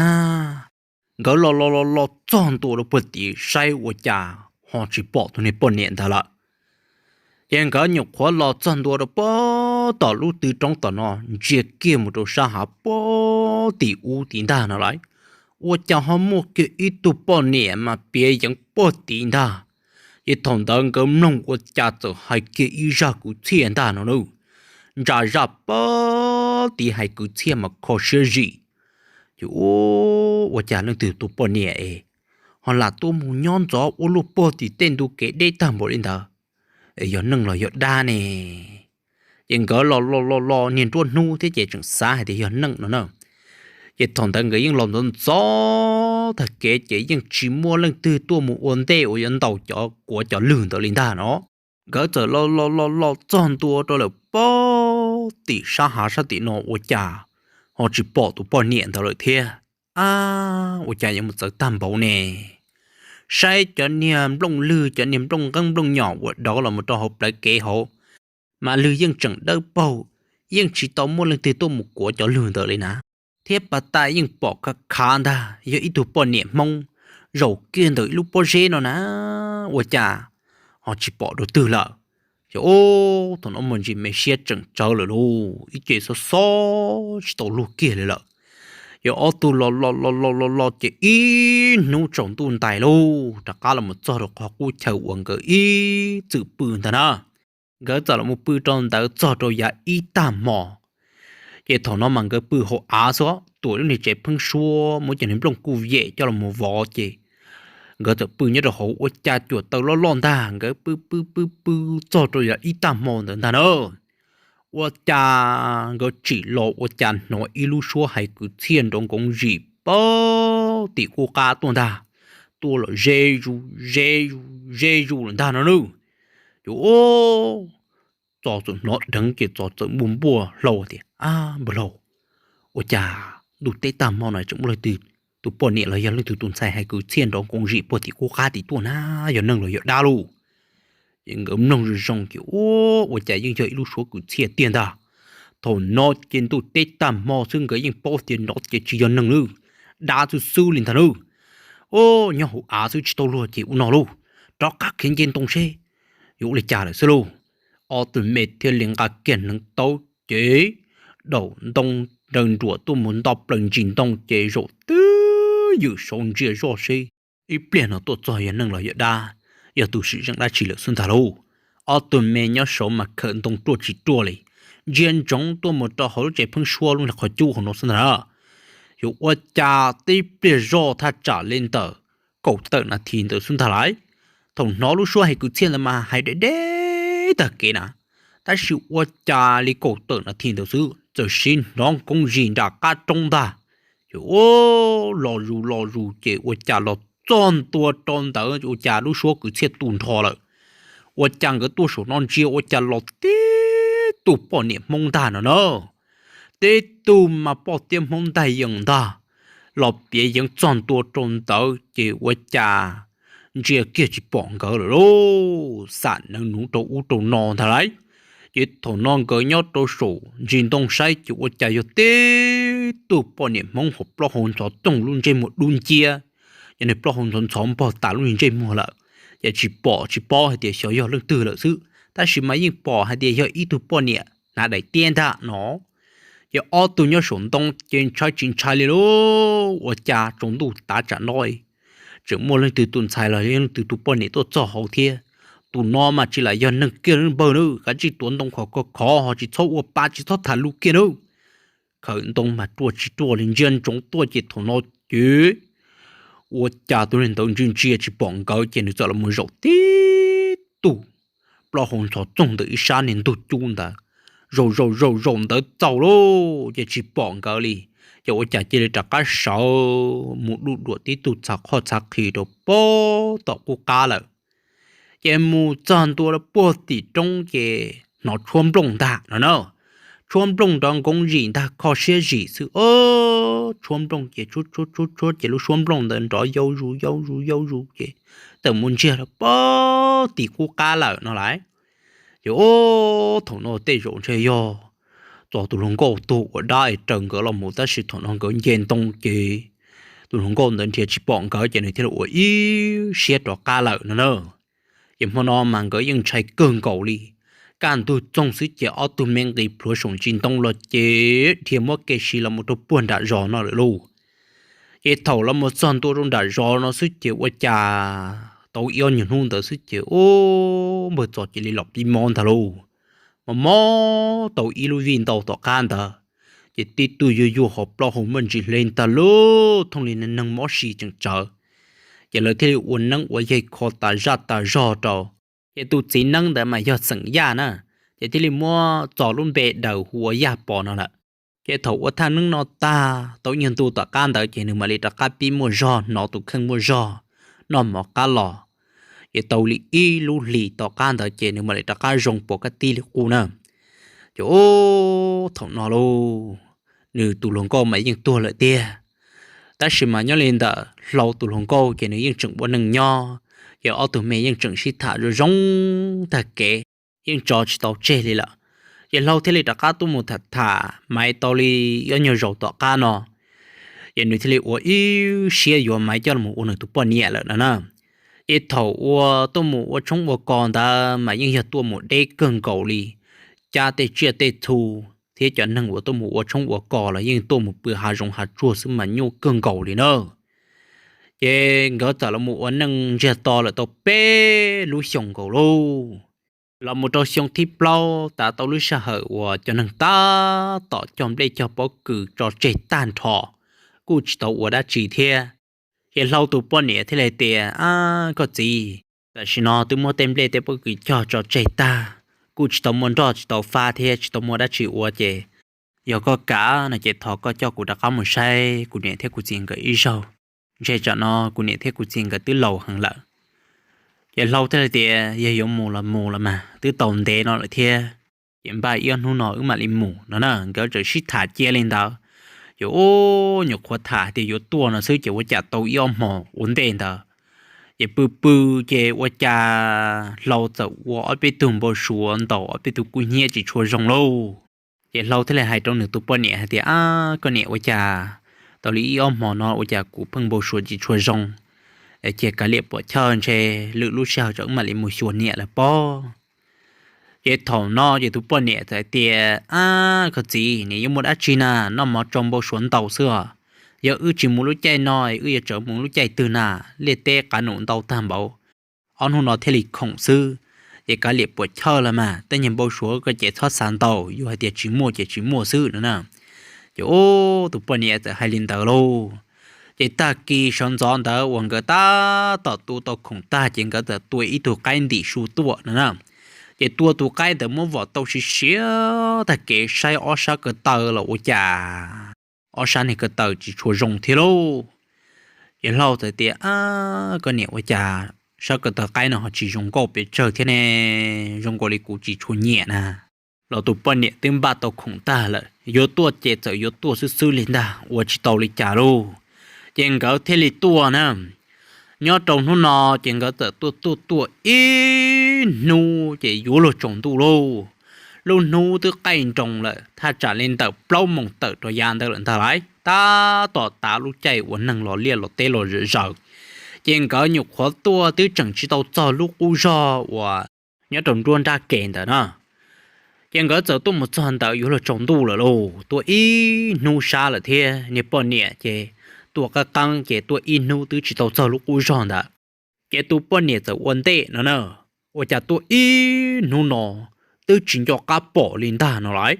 Nkawd los los los los txog ntua rau puag tid saib ua cas ho tsis pom tus niag poj niam ntawd lawm. Ces nkawd nyuam qhuav los txog ntua rau puag tom lub tw roob tom no ntsia kiag mus rau sab hav puag tim ub tid ntag no lauj. Ua cas ho muaj kiag ib tug poj niam mas piav yeev puag tid ntag. Ces thaum ntawd nkawd mloog ua cas txawm hais kiag ib zaj kwv txhiaj ntag no na. Ntsa zaj puag tid hais kwv txhiaj mas kho siab zim. Ces ua cas leej twg tus poj niam es ho lam tuaj mus nyob ntxov ua luaj puag tim tej ntu kev deb tag npaum li ntawd, es yog neeg los yog dab ne? Ces nkawd los los los los niag nruab hnub thiab ces tseem xav hais tias yog neeg no na. Ces thaum ntawd nkawd yeej los ntxov ntxov tag kev ces yeej tsis muaj leej twg tuaj mus ua ntej uas yuav ntaus cov kuav cov lwg ntawd li ntag no. Nkawd txawm los los los los txog ntua rau lawm puag tim sab hav sab tim no ua cas ho tsis pom tus poj niam ntawd lawm thiab. Ab, ua cas yuav mus txawv tag npaum ne? Saib cov niag nplooj lwg, cov niag nplooj nqeeb nplooj nyom uas dov los mus rau hauv plawv kev hauv, mas lwg yeej tseem dawb paug, yeej tsis tau muaj leej twg tuaj mus kuav cov lwg ntawd li na. Thiab pas tas yeej pom khav khav ntag yog ib tug poj niam Hmoob zaum kiag ntawm ib lub pob zeb no na, ua cas ho tsis pom dua twg lawm. Ces thaum no Muaj Ntsis me siab tseem tsawv lawm lauj, ib ce xob xob tsis tau luag kiag li lawm. Yog ob tug los los los los los los ces ib hnub tsaus ntuj ntais lauj, rov qab los mus txog rau qhov qub chaw uas nkawd ib txwm pw ntag na. Nkawd txawm los mus pw rau ntawd txog rau yav ib tag hmo. Ces thaum no mas nkawd pw hauv av xwb, tuam lub niag tsev pheeb suab muab cov niag nplooj kuj yem coj los mus vov ces nkawd txawm pw nyob rau hauv ua cas cuam taw loj loj ntag, nkawd pw pw pw pw txog rau yav ib tag hmo ntawd ntag na. Ua cas nkawd tsim los ua cas hnov ib lub suab hais kwv txhiaj nrov nkoov zim puag tim qub qab tuaj ntag. tuaj los ze zus ze zus ze zus lawm ntag no nawb. Ces Txos txawm hnov dheev ces Txos txawm npuaj npuaj Hlau tias, Ab npawg Hlau, ua cas ntuj teb tag hmo no tseem muaj leej twg tus poj niam los yog leej twg tus ntxhais hais kwv txhiaj nrov nkoos zim puag tim qub qab tim tuaj na, yog neeg los yog dab lauj? Ces nkawd mloog zoo zoo ces ua, ua cas yeej yog ib lub suab kwv txhiaj tiag ntag. Thaum no ces ntuj teb tag hmo xwb nkawd yeej paub tias nov ces tsis yog neeg nawb, dab xwb xwb li ntag nawb. Nyob hauv av xwb tsis tau luag ces ua no lauj, rov qab khiav nce ntoo seb yuav ua li cas lawm xwb lauj. Ob tug me thiaj li nqa kiag hneev taub ces daum ntoo raws nruam tuaj mus nto plaws ntsis ntoo ces zaum twb ywm saud ntsia zoj seb ib pliag no tuaj txog yog neeg los yog dab, yog tus sim zeej dab tsi lawm xwb ntag lauj. Ob tug me nyob saud mas khawm ntoo ruaj tsis ruaj li, ntsia ntsoov tuaj mus rau hauv lub tsev pheeb suab lub qhov cub hauv no xwb ntag na. Yuav ua cas tib pliag zoj thaj tsam li ntawm kaum tawm nas this ntawd xwb ntag lauj. Thaum hnov lub suab hais kwv txhiaj ntawd mas hais deb deb tag kev na, tab sis ua cas li kaum tawm nas this ntawd xwb txawm sib hnov nkoos zim nram qab roob ntag. Ces ua, los zus los zus ces ua cas los txog ntua rau ntawd ua cas lub suab kwv txhiaj tu nrho lawm. Ua cas nkawd tuaj saum no ntsia ua cas los tib tug poj niam Hmoob ntag no na. Tib tug mas poj tiab Hmoob ntaig yees ntag, los piav yeev txog ntua rau ntawd ces ua cas ntsia kiag tsis pom nkawd lawm lauj, xam neev nuv rau ub rau no ntag lauj. Ces thaum no nkawd nyob rau saum ntsis ntoo saib ces ua cas yog tib tug poj niam Hmoob hauv plaub hau ntxhov txoog lub ntsej muag dub nciab, yog nws plaub hau ntxhov ntxhov npog tas lub ntsej muag lawm. Ces tsis pom tsis paub hais tias xyov yog leej twg lawm xwb, tab sis mas yeej pom hais tias yog ib tug poj niam hnav daim tiab ntag no. Ces ob tug nyob saum ntoo ces ntshai tsis ntshai li lauj, ua cas tsaus ntuj tav tsam no tseem muaj leej twg tus ntxhais los yog leej twg tus poj niam tuaj txog hauv thiab. Tus no mas tsis lam yog neeg kiag npawg nawb, kav tsij tuav ntoo khov khov khov ho tsis txhob ua pa tsis txhob tham lus kiag nawb. Khawm ntoo mas ruaj tsis ruaj li, ntsia ntsoov tuaj ces thaum no ces ua cas tus neeg ntawd ntsia ntsia tsis pom nkawd ces nws txawm los mus zaum tib tug plaub hau ntxhov txoog ntawm ib sab niag ntug cub ntawd. Zaum zaum zaum zaum ntawd txaus lauj ces tsis pom nkawd li. Ces ua cas cia li rov qab sawv mus duj duam tib tug txhav qhoj txhav qhis rau pem tom qub qab lawm. Ces mus txog ntua puag tim roob ces hnov tshuab nplooj ntag no na. Tshuab nplooj nrov nkoov zim ntag, kho siab zim xwb os. Tshuab nplooj ces tshuab tshuab tshuab tshuab ces lub suab nplooj ntawd nrov yau zus yau zus yau zus ces tawm mus ntsiag rau pem tim qub qab lawm no lauj. Ces ub, thaum no tej zaum ntshe yog Txos tus hluas nkauj tuag ua dab es raws nkawd los mus, tab sis thaum no nkawd nce ntoo ces tus hluas nkauj ntawd nrhiav tsis pom nkawd ces nws thiaj li ua ib siab rov qab lawm no na. Ces hmo no mas nkawd yeej ntshai kawg nkaus li. Kaj ntug txoog xwb ces ob tug me nqis plhuav saum ntsis ntoo los ces dhia muab kev siv los mus rau puag nram zos no lawm lauj. Ces thaum los mus txog ntua rau nram zos no xwb ces ua cas tau ib ob nyuag hnub ntawd xwb ces ub, npawg Txos cia li los pib mob ntag lauj. Mob mob tau ib lub vij ntau tom qab ntawd, ces tib tug yuag yuag hauv plaub hau muaj ntsis hle ntag lauj, thooj li neeg mob si tseem tsawv. Ces lawv thiaj li ua neeb ua yaig kho tas zaj tas zog rau. Ces tus txiv neeb ntawd mas yog xeem Yaj na, ces thiaj li muab Txos lub npe daws hu ua Yaj Pov no lawm. Ces thaum ua thaj neeb no tag tau ib nyuag ntu tom qab ntawd ces nws mam li rov qab pib muaj zog, hnov tus kheej muaj zog, noj mov qab los. Ces tau li ib lub hlis tom qab ntawd ces nws mam li rov qab zoo pom kab tib li qub na. Ces ub, thaum no lauj, nws tus hluas nkauj mas yeej tuag lawm tiag. Tab sis mas nyob li ntawm Hlau tus hluas nkauj ces nws yeej tseem ua neej nyob, ces ob tug me yeej tseem sib tham zoo zoo tag kev, yeej tso tsis tau tseg li lawm. Ces Hlau thiaj li rov qab tuaj mus tham tham Maiv tau li ob nyuag zaus tom qab no, ces nws thiaj li ua ib siab yuav Maiv coj los ua nws tus poj niam lawm no na. Ces thaum ua tuaj mus ua tshoob ua kos ntawd mas yeej yog tuaj mus deb kawg nkaus li, cab tej tsiaj tej txhu thiab cov neeg uas tuaj mus ua tshoob ua kos los yeej tuaj mus pw hav zoov hav tsuag xwb mas nyuaj kawg nkaus li na. Ces nkawd txawm los mus ua neej ntsiag to lawm tau peb lub xyoos nkaus lauj. Los mus rau xyoo thib plaub tas tau lub sij hawm uas cov neeg tab tom cog nplej cog pob kws tso tseg tag nrho, kuj tsis tau ua dab tsi thiab. Ces Hlau tus poj niam thiaj li tias, Ab koj txiv, tam sim no twb muab tej nplej tej pob kws cog tso tseg tag, kuj tsis tau muaj nroj tsis tau fab thiab tsis tau muaj dab tsi ua ces yog koj kam no ces thov koj coj kuv rov qab mus saib kuv niam thiab kuv txiv nkawd ib zaug. ntshe tsam no kuv niam thiab kuv txiv nkawd twb laus heev lawm. Ces Hlau thiaj li tias, Yog yuav mus los mus los mas, twb tau ntev no lawm thiab, ces npaj ib ob hnub no wb mam li mus no na. Nkawd txawm sib tham cia li ntawd. Ces ub, nyuam qhuav tham tias yuav tuaj no xwb ces ua cas tau ib ob hmos ua ntej ntawd, ces pw pw, ces ua cas Hlau txawm ua ob peb tug npau suav ntaus ob peb tug kub hnyiab tsis tshua zoo lauj. Ces Hlau thiaj li hais rau nws tus poj niam hais tias, Ab, koj niam, ua cas tau li ib ob hmo no ua cas kuv pheej npau suav tsis tshua zoo? Cia kav liam puam chawj, ntshe lwm lub sij hawm tsam wb mam li mus xyuas niam lawm pob. Ces thaum no ces tus poj niam txawm hais tias, Ab, koj txiv, niam yuav muaj dab tsi na, noj mov tsau npau suav ntau xwb os. Yog wb tsis mus lub caij no, wb yuav tsawv mus lub caij twg na? Liaj teb qav num ntau tag npaum, ob hnub no thiaj li khoom xwb. Ces kav liam puam chawj los mas, tej nyuag npau suav koj ces txhob xav ntau, yog hais tias tsis muaj ces tsis muaj xwb no na. Ces ub, tus poj niam txawm hais li ntawd lauj. Ces tag kis sawv ntxov ntawd uas nkawd tab tom tu tau khoom tag ces nkawd txawm tua ib tug qaib ntim su tuaj no na. Ces tua tus qaib ntawd muab vom tau siav siav tag kev saib ob sab ko taw los ua cas ob sab niag ko taw tsis tshua zoo thiab lauj. Ces Hlau txawm tias, Ab, koj niam, ua cas sab ko taw qaib no ho tsis zoo nkauj pes tsawg thiab ne? Zoo nkaus li kuv tsis tshua nyiam na. Los tus poj niam twb npaj tau khoom tag lawm, yuav tuaj ces txawm yuav tuaj xwb xwb li ntag, ua tsis tau li cas lauj. Ces nkawd thiaj li tuaj na. Nyob rau hnub no ces nkawd txawm tuaj tuaj tuaj ib hnub ces yuav luag tsaus ntuj lauj. Lub hnub twb qaij nroos lawm, thaj tsam li ntawm plaub moos tawm rau yav ntawd lawm ntag lauj, tab tom tav lub caij uas neeg los liaj los teb los zaws. Ces nkawd nyuam qhuav tuaj twb tseem tsis tau txog lub qub zog uas nyob rau nruab nrab ke ntawd na. Ces nkawd txawm tuaj mus txog ntawd yuav luag tsaus ntuj lawm lauj, tuaj ib hnub sab lawm thiab. Niag poj niam ces tuaj qeeb qeeb ces tuaj ib hnub twb tsis tau txog lub qub zog ntawd. Ces tus poj niam txawm ua ntej no na, ua cas tuaj ib hnub no twb tsis nco qab pom li ntag no lauj.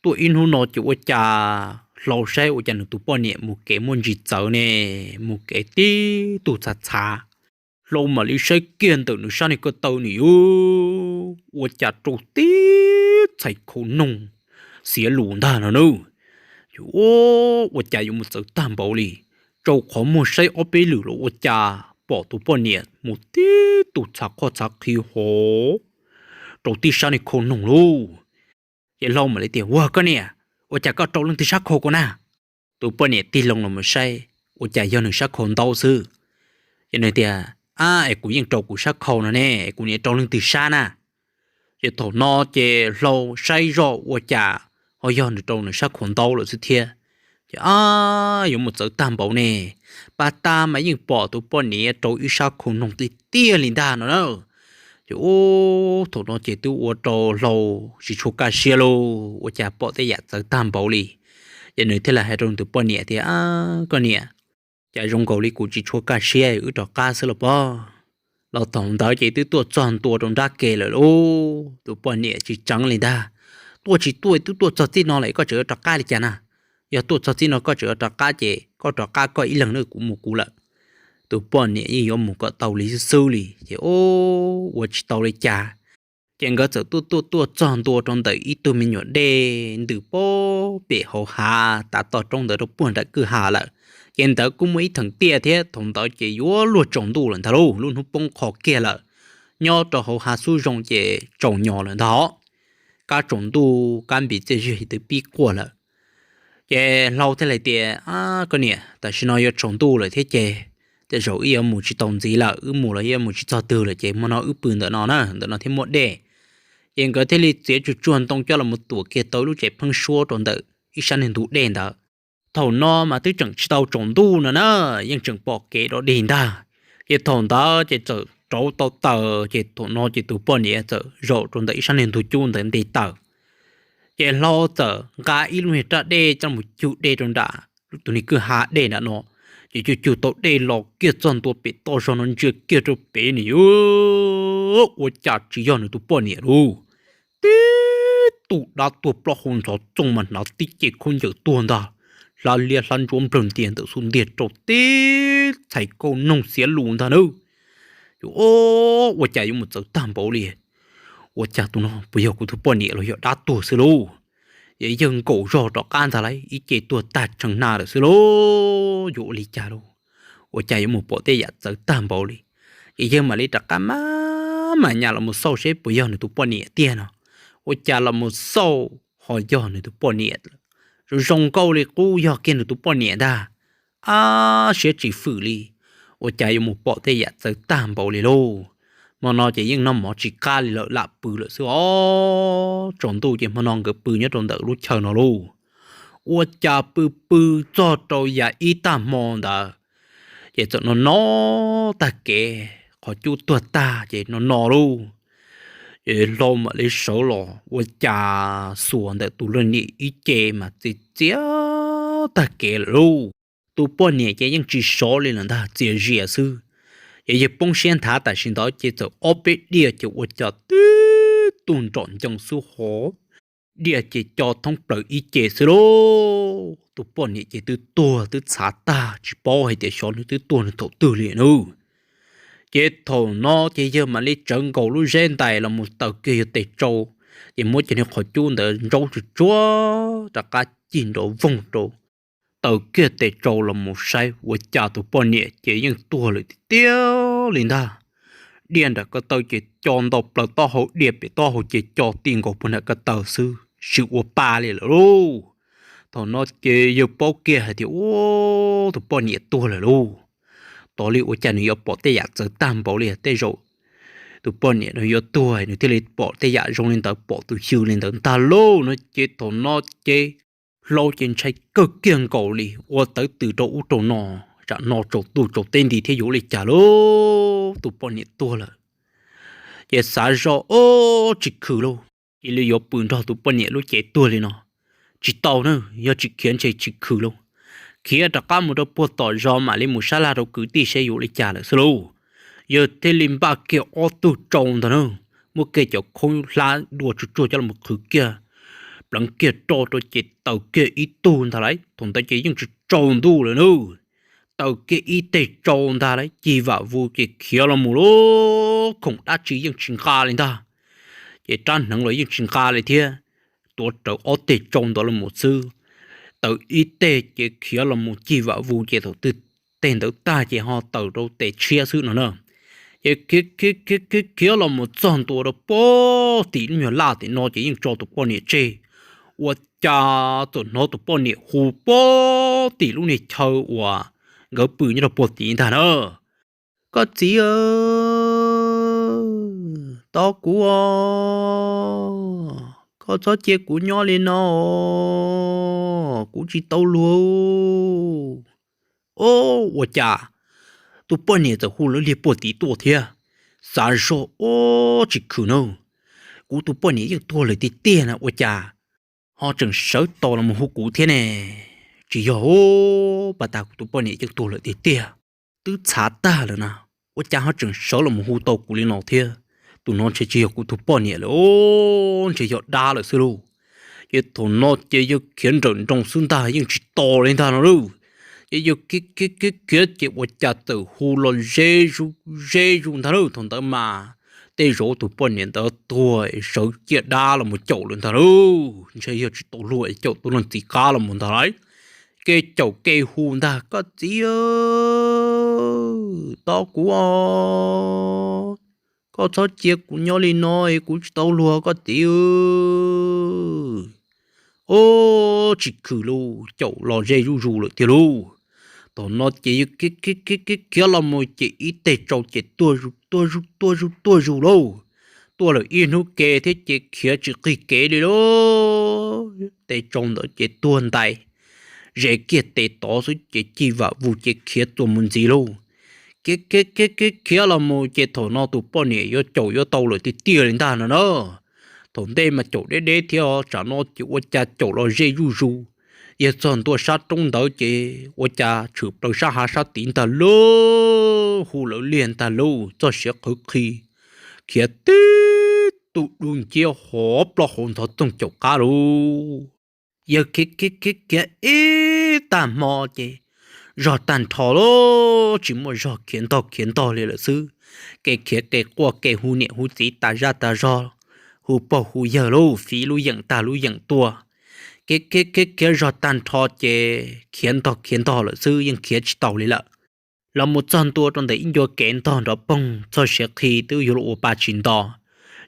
Tuaj ib hnub no ces ua cas Hlau saib ua cas nws tus poj niam mus kev muaj ntsis txawv ne, mus kev tib tug txhav txhav. Hlau mam li saib kiag ntawm nws sab niag ko taw nws yuav ua cas rau tib txhais khau noog xiav lus ntag no na. Ces ua cas yuav mus txawv tag npaum li, rau qhov muag saib ob peb lwm los ua cas pom tus poj niam mus tib tug txhav qhoj txhav qhi hov rau tib sab niag khau noog lauj. Ces Hlau mam li tias, Ua koj niam, ua cas koj rau leej twg sab khau ko na? Tus poj niam tig loo los mus saib, ua cas yog nws sab khau ntaub xwb. Ces nws tias, Ab, es kuv yeej rau kuv sab khau no ne, es kuv niam rau leej twg sab na? Ces thaum no ces Hlau saib zoj ua cas ho yog nws rau nws sab khau ntaub lawm xwb thiab. Ces, Ab, yuav mus txawv tag npaum ne, pab tab mas yeej pom tus poj niam rau ib sab khau noog tiag tiag li ntag no na. Ces ub, thaum no ces twb ua rau Hlau tsis tshua kaj siab lauj, ua cas pom tej yam txawv tag npaum li. Ces nws thiaj li hais rau nws tus poj niam tias, Koj niam, cas zoo nkaus li kuv tsis tshua kaj siab, wb rov qab xwb los pob. Los thaum ntawd ces twb tuaj txog ntua rau nrab ke lawm lauj, tus poj niam tsis tseev li ntag. Tuaj tsis tuaj twb tuaj txog txij no lawm koj tseem yuav rov qab li cas na? Yog tuaj txog txij no koj tseem yuav rov qab ces koj rov qab koj ib leeg na, kuv mus kuv lawm. Tus poj niam yeej yuav mus kom tau li xwb xwb li ces ua tsis tau li cas. Ces nkawd txawm tuaj tuaj tuaj txog ntua rau ntawm ib tug me nyuam dej ntws pem hauv hav tav toj roob ntawd rau puag nram kwj ha lawm. Ces ntawd kuj muaj ib theem tiaj thiab, thaum ntawd ces yuav luag tsaus ntuj lawm ntag lauj, lub hnub poob qho kiag lawm. Nyob rau hauv hav xub zoo ces tsaus nyos lawm ntag, kab tsaus ntuj kab npis txiaj zig twb pib quaj lawm. Ces Hlau thiaj li tias, Koj niam, tam sim no yuav tsaus ntuj lawm thiab ces tej zaum wb yuav mus tsis tau ntxiv lawm, wb mus los yuav mus tsis txog twg lawm ces hmo no wb pw ntawm no na, ntawm no thiab muaj dej. Ces nkawd thiaj li txiav tsuag tsuag ntoo coj los tuam kiag tau lub tsev pheeb suab rau ntawm ib sab niag ntug dej ntawd. Thaum no mas twb tseem tsis tau tsaus ntuj no na, yeej tseem pom kev dog dig ntag. Ces thaum ntawd ces txawm rauv tau taws, ces thaum no ces tus poj niam txawm zaum rau ntawm ib sab niag ntug cub ntawd nte taws. Ces Hlau txawm nqa ib lub niag raj dej coj mus cug dej rau nram tus niag kwj ha dej nram no. Ces cug cug tau dej los kiag txog ntua pem toj zog no ntsia kiag rau pem nws yuav ua cas tsis yog nws tus poj niam lauj. Tib tug dab tuag plaub hau ntxhov txooj mas hnav tib ce khaub ncaws tuag ntag, hlab liab hlab ntsuab nplawg ntias ntawm xub ntiag rau tib txhais khau noog xiav lus ntag nawb. Ces ua cas yuav mus txawv tag npaum li, ua cas tus no puas yog kuv tus poj niam los yog dab tuag xwb lauj? Yog yawg nkaum zog rov qab ntag lauj, ib ce tuag tag tshee hna lawm xwb lauj, yuav ua li cas lauj? ua cas yuav mus pom tej yam txawv tag npaum li. Ces yawg mam li rov qab maj mam nyas los mus xauj seb puas yog nws tus poj niam tiag no. Ua cas los mus xauj ho yog nws tus poj niam lawm. Zoo zoo nkauj li qub yog kiag nws tus poj niam ntag. Ab, siab tsis fwm li, ua cas yuav mus pom tej yam txawv tag npaum li lauj. Hmo no ces yeej noj mov tsis qab li lawm, lam pw lawm xwb os. Tsaus ntuj ces hmo no nkawd pw nyob rau ntawm lub chaw no lauj. Ua cas pw pw txog rau yav ib tag hmo ntawd, ces txawm no no tag kev, qhov cub tuag tag ces no no lauj. Ces hlau mam li sawv los ua cas xuas ntawm tus leej niam ib ce mas txias txias tag kev lawm lauj. Tus poj niam ces yeej tsis sov li lawm ntag, txias zias xwb. Ces yawg poob siab nthav tam sim ntawd ces txawm ob peb diaj ces ua cas tib tug nrom ncoo xwb hov, diaj ces co thoob plaws ib ce xwb lauj. Tus poj niam ces twb tuag twb txhav tag, tsis paub hais tias xyov nws twb tuag nws thaum twg li nawb. Ces thaum no ces yawg mam li tsawv nkaus lub zeb ntais los mus taws kiag yawg tes tsau, ces muab cov niag qhov cub ntawd ntsaub tsuag tsuag rov qab cig nrov voog rau, taws kiag tes tsau los mus saib ua cas tus poj niam ces yeej tuag lawm tiag tiag li ntag. Diaj nram ko taw ces co ntau plaws taub hau, diaj pem taub hau ces co ti nkaus puag nram ko taw xwb, tsis ua pa li lawm lauj. Thaum no ces yawg paub kiag hais tias ua tus poj niam tuag lawm lauj. Tos li ua cas nws yuav pom tej yam txawv tag npaum li, tej zaum tus poj niam nws yuav tuag nws thiaj li pom tej yam zoo li ntawd, pom tus xyw li ntawd ntag lauj no. Ces thaum no ces hlau ces ntshai kawg kiag nkaus li, ua tawv tws rau ub rau no, tsam no tsaus ntuj tsaus teb nti thiab yuav li cas lauj, tus poj niam tuag lawm. Ces xav zoj ob tsis khwm lauj, cia li yuav pw nrog tus poj niam lub cev tuag li no. Tsis tau na, yog tsis khiav ntshe tsis khwm lauj. Khiav rov qab mus rau puag tom zos mam li mus sab laj rau kwv tij seb yuav li cas lawm xwb lauj. Yawg thiaj li npaj kiag ob tug tsau ntag na, muab kiag cov khaub hlab dua tsuag tsuag coj los qhwv kiag, pleev kiag roj rau ces taws kiag ib tug ntag lauj. Thaum ntawd ces yeej tsaus ntuj lawm na, taws kiag ib teg tsau ntag lauj, cig vam vus ces khiav los mus lauj, khoom dab tsi yeej tsis nqa li ntag. Ces rab hneev los yeej tsis nqa li thiab, tuav rawv ob teg tsau ntawd los mus xwb. Taws ib teg ces khiav los mus cig vam vus ces thaum twg teg ntawd tag ces ho taws rau tes tshiab xwb no na. Ces khiav khiav khiav khiav los mus txog ntua rau puag tim lub nyuag laj tim no ces yeej tso tus poj niam tseg. Ua cas txawm hnov tus poj niam hu puag tim lub niag chaw uas nkawd pw nyob rau puag tim ntag na: Koj txiv, tos kuv os, koj txhob cia kuv nyob li no, kuv tsis tau luag. Ob, ua cas tus poj niam txawm hu lawv liag puag tim tuaj thiab? Xav zoj ob tsis khwm na, kuv tus poj niam yeej tuag lawm tiag tiag na, ua cas ho tseem sawv tos los mus hu kuv thiab ne? Tsis yog, pas tas kuv tus poj niam yeej tuag lawm tiag tiag, twb txhav tag lawm na, ua cas ho tseem sawv los mus hu tau kuv li no thiab? Tus no ntshe tsis yog kuv tus poj niam lawm, ntshe yog dab lawm xwb lauj. Ces thaum no ces yawg khiav nrawm nroos xwb ntag, yeej tsis tos li ntag no lauj. Ces yawg khiav khiav khiav khiav ces ua cas txawm hu los ze zuj ze zus ntag lauj. Thaum ntawd mas tej zaum tus poj niam ntawd tuag sawv ciaj dab los mus caum lawm ntag lauj, ntshe yog tsis tau luag caum tus leej txiv qab los mus ntag lauj. Kev caum kev hu ntag: Koj txiv, tos kuv os, koj txhob cia kuv nyob li no, kuv tsis tau luag koj txiv. Ob tsis khwm lauj, caum los ze zuj zus lawm tiag lauj. Thaum no ces yawg khiav khiav khiav los mus ces ib teg tsau ces tuag zus tuag zus tuag zus tuag zus lauj. Tuaj lawm ib hnub ke thiab ces khiav tsis qig kev li lauj. Teg tsau ntawd ces tuag ntais, ze kiag tes tod xwb ces cig vam vus ces khiav txuas mus ntxiv lauj. Khiav khiav khiav khiav khiav los mus ces thaum no tus poj niam yuav caum yuav tau lawm tiag tiag li ntag no na. Thaum ntej mas caum deb deb thiab, tsam no ces ua cas caum los ze zuj zus. Yawg txog ntua sab roob ntawd ces ua cas tshwm plaws sab hav sab tid ntag lauj, hu lawv liag ntag lauj, txoj siav qhwv qhi, khiav tib tug dub nciab hov plaub hauv ntxhov txoog caum qab lauj. Yawg khiav khiav khiav khiav ib tag hmo ces zog tag nrho lauj, tsis muaj zog, khiav ntog khiav ntog li lawm xwb. Kev khiav kev quaj kev hu niam hu txiv tas zaj tas zog, hu pog hu yawg lauj, fiv lub yeem tag lub yeem tuaj. Khiav khiav khiav khiav zog tag nrho ces khiav ntog khiav ntog lawm xwb, yeej khiav tsis tau li lawm. los mus txog ntua rau ntawm ib ncua kev ntog nrov poog txog siav qhi twb yuav luag ua pa tsis nto,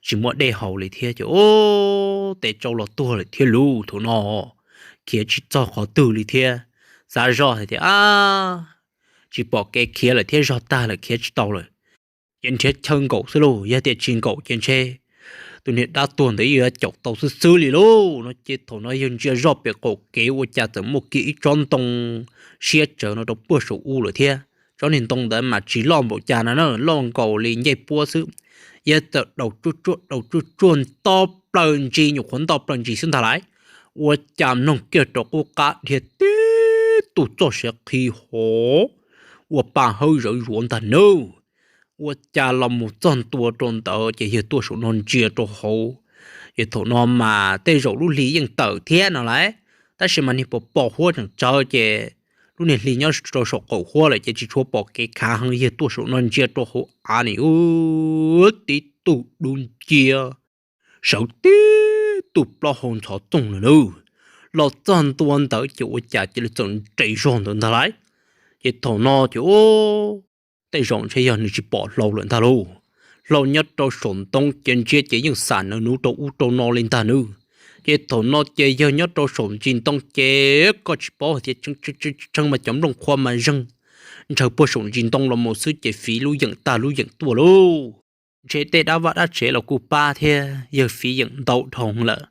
tsis muaj dej haus li thiab ces ub, tes tsau los tuag lawm thiab lub thaum no. Khiav tsis txog qhov twg li thiab. Xav zoj hais tias a, tsis pom kev khiav lawm thiab, zog tag lawm khiav tsis tau lawm, ces nrhiav chaw nkaum xwb lauj. Yog tias tsis nkaum ces ntshe tus niag dab tuag ntawd yuav caum tau xwb xwb li lauj no. Ces thaum no yawg ntsia zoj pem qaum kev ua cas txawm muaj kiag ib tsob ntoo siab tsawv no rau puag saum ub lawm thiab. Tsob niag ntoo ntawd mas tsis loj npaum cas no na, loj nkaus li ncej puab xwb. Yawg txawm daus tsuaj tsuaj daus tsuaj tsuaj nto plaws ntsis, nyuam qhuav nto plaws ntsis xwb ntag lauj, ua cas mloog kiag rau qub qab dhia tib tug txoj siav qhi hov, ua pa hawb zawv zuav ntag nawb. Ua cas los mus txog ntua rau ntawd ces yawg tuaj saum no ntsia rau hauv, ces thaum no mas tej zaum lub hli yeej tawm thiab no lauj, tab sis mas niag pos pos huab tseem tsawv ces lub niag hli nyob rau saum qaum huab lawm ces tsis tshua pom kev khav heev. Yawg tuaj saum no ntsia rau hauv av ni ub, tib tug dub nciab sawv tib tug plaub hau ntxhov txooj lawm nawb. Los txog ntua ntawd ces ua cas cia li txawm nres zog ntawd ntag lauj. Ces thaum no ces ub, tej zaum ntshe yog nws tsis pom hlau lawm ntag lauj. Hlau nyob rau saum ntoo ces ntsiab ces yeej xam nws nuv rau ub rau no li ntag nawb. Ces thaum no ces yawg nyob rau saum ntsis ntoo ces koj tsis paub hais tias tshee mas cov nplooj qhuav mas zeeg ntshaw puag saum ntsis ntoo los mus xwb ces fiv lub yeem tag lub yeem tuaj lauj. Ntshe tej dab vaj dab tsev los kuj pab thiab, yawg fiv yeem ntau dhau lawm.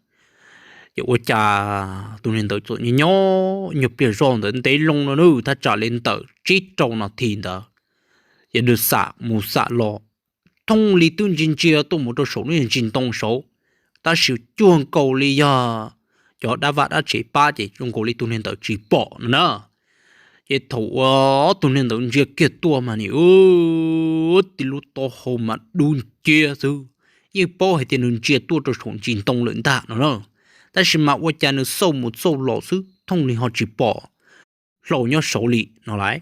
Ces ua cas tus niag ntawd txawm nyob nyob nyuag pliag zoj ntawd ntev loo no nawb, thaj tsam li ntawm tsib rau nas this ntawd, ces nws xam mus xam los thooj li twb ntsia ntsia tuaj mus rau saum lub ntsis ntoo saud, tab sis cuag nkaus li yog cov dab vaj dab tsev pab ces zoo nkaus li tus niag ntawd tsis pom no na. Ces thaum uas tus niag ntawd ntsia kiag tuaj mas nim ub, tib lub taub hau mas dub nciab xwb, yeej paub hais tias nws ntsia tuaj rau saum ntsis ntoo lawm ntag no na. Tab sis mas ua cas nws xauj mus xauj los xwb thooj li ho tsis pom hlau nyob saud li no lauj.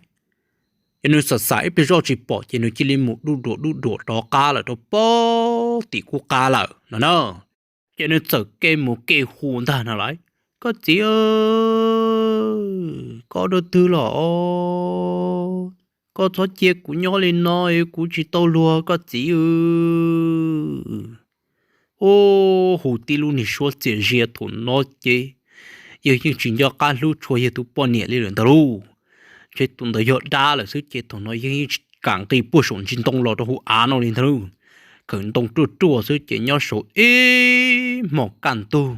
Ces nws xam xam ib pliag zoj tsis pom ces nws cia li mus dub duam dub duam rov qab lawm rau puag tim qub qab lawm no na. Ces nws txawm kev mus kev hu ntag no lauj, koj txiv, koj dua twg los? Koj txhob cia kuv nyob li no, kuv tsis tau luag koj txiv. Ub, hu tib lub niag suab txias zias thaum no ces yawg yeej tsis nco qab hlub tshua yawg tus poj niam li lawm ntag lauj. Ntshe tus ntawd yog dab lawm xwb ces thaum no yawg yeej tsis kam nqis puag saum ntsis ntoo los rau hauv av no li ntag lauj. Khawm ntoo ruaj ruaj xwb ces nyob saud ib hmos kaj ntug,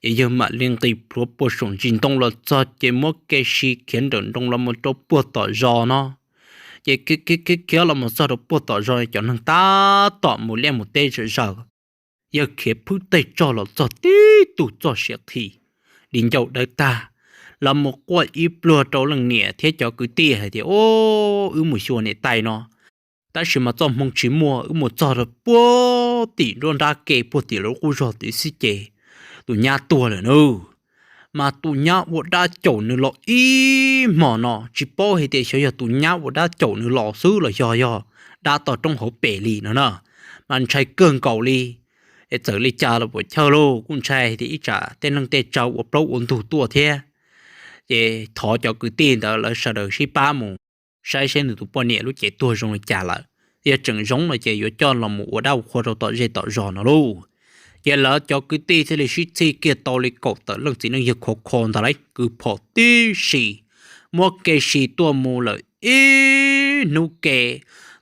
ces yawg mam li nqis plhuav puag saum ntsis ntoo los txog ces muab kev si khiav nrawm nroos los mus rau puag tom zos no. Ces khiav khiav khiav los mus txog rau puag tom zos cov neeg tab tom mus liaj mus teb zom zaws, yawg khiav phwb tej tsog los txog tib tug txoj siav qhi, di ncauj dawb tag, los mus quaj ib pluag rau leej niam thiab cov kwv tij hais tias, Ub, wb mus xyuas niam tais no, tab sis mas txoj hmoo tsis muaj, wb mus txog rau puag tim nruab nrab ke puag tim lawv lub qub zog tid xwb ces tus nyab tuag lawm nawb. Mas tus nyab ua dab caum nws los ib hmos no tsis paub hais tias xyov yog tus nyab ua dab caum nws los xwb los xyov yog dab toj roob hauv pes li no na. Mas ntshai kawg nkaus li, es txawm li cas los puas chawj lauj, kuj ntshai hais tias ib tsam tej neeg tej tsav ua plaub ua ntug tuaj thiab. Ces thov cov kwv tij ntawd lawv sawv daws sib pab mus saib saib nws tus poj niam lub cev tuag zoo li cas lawm. Yog tseem zoo no ces yuav coj los mus ua dab ua qhua rau tom zej tom zos no lauj. Ces lawv cov kwv tij thiaj li sib txhij kiag tau li kaum tawm leej txiv neej yawg khov kho ntag lauj, kwv phom tib si, muab kev si tuaj mus lawm ib hnub ke.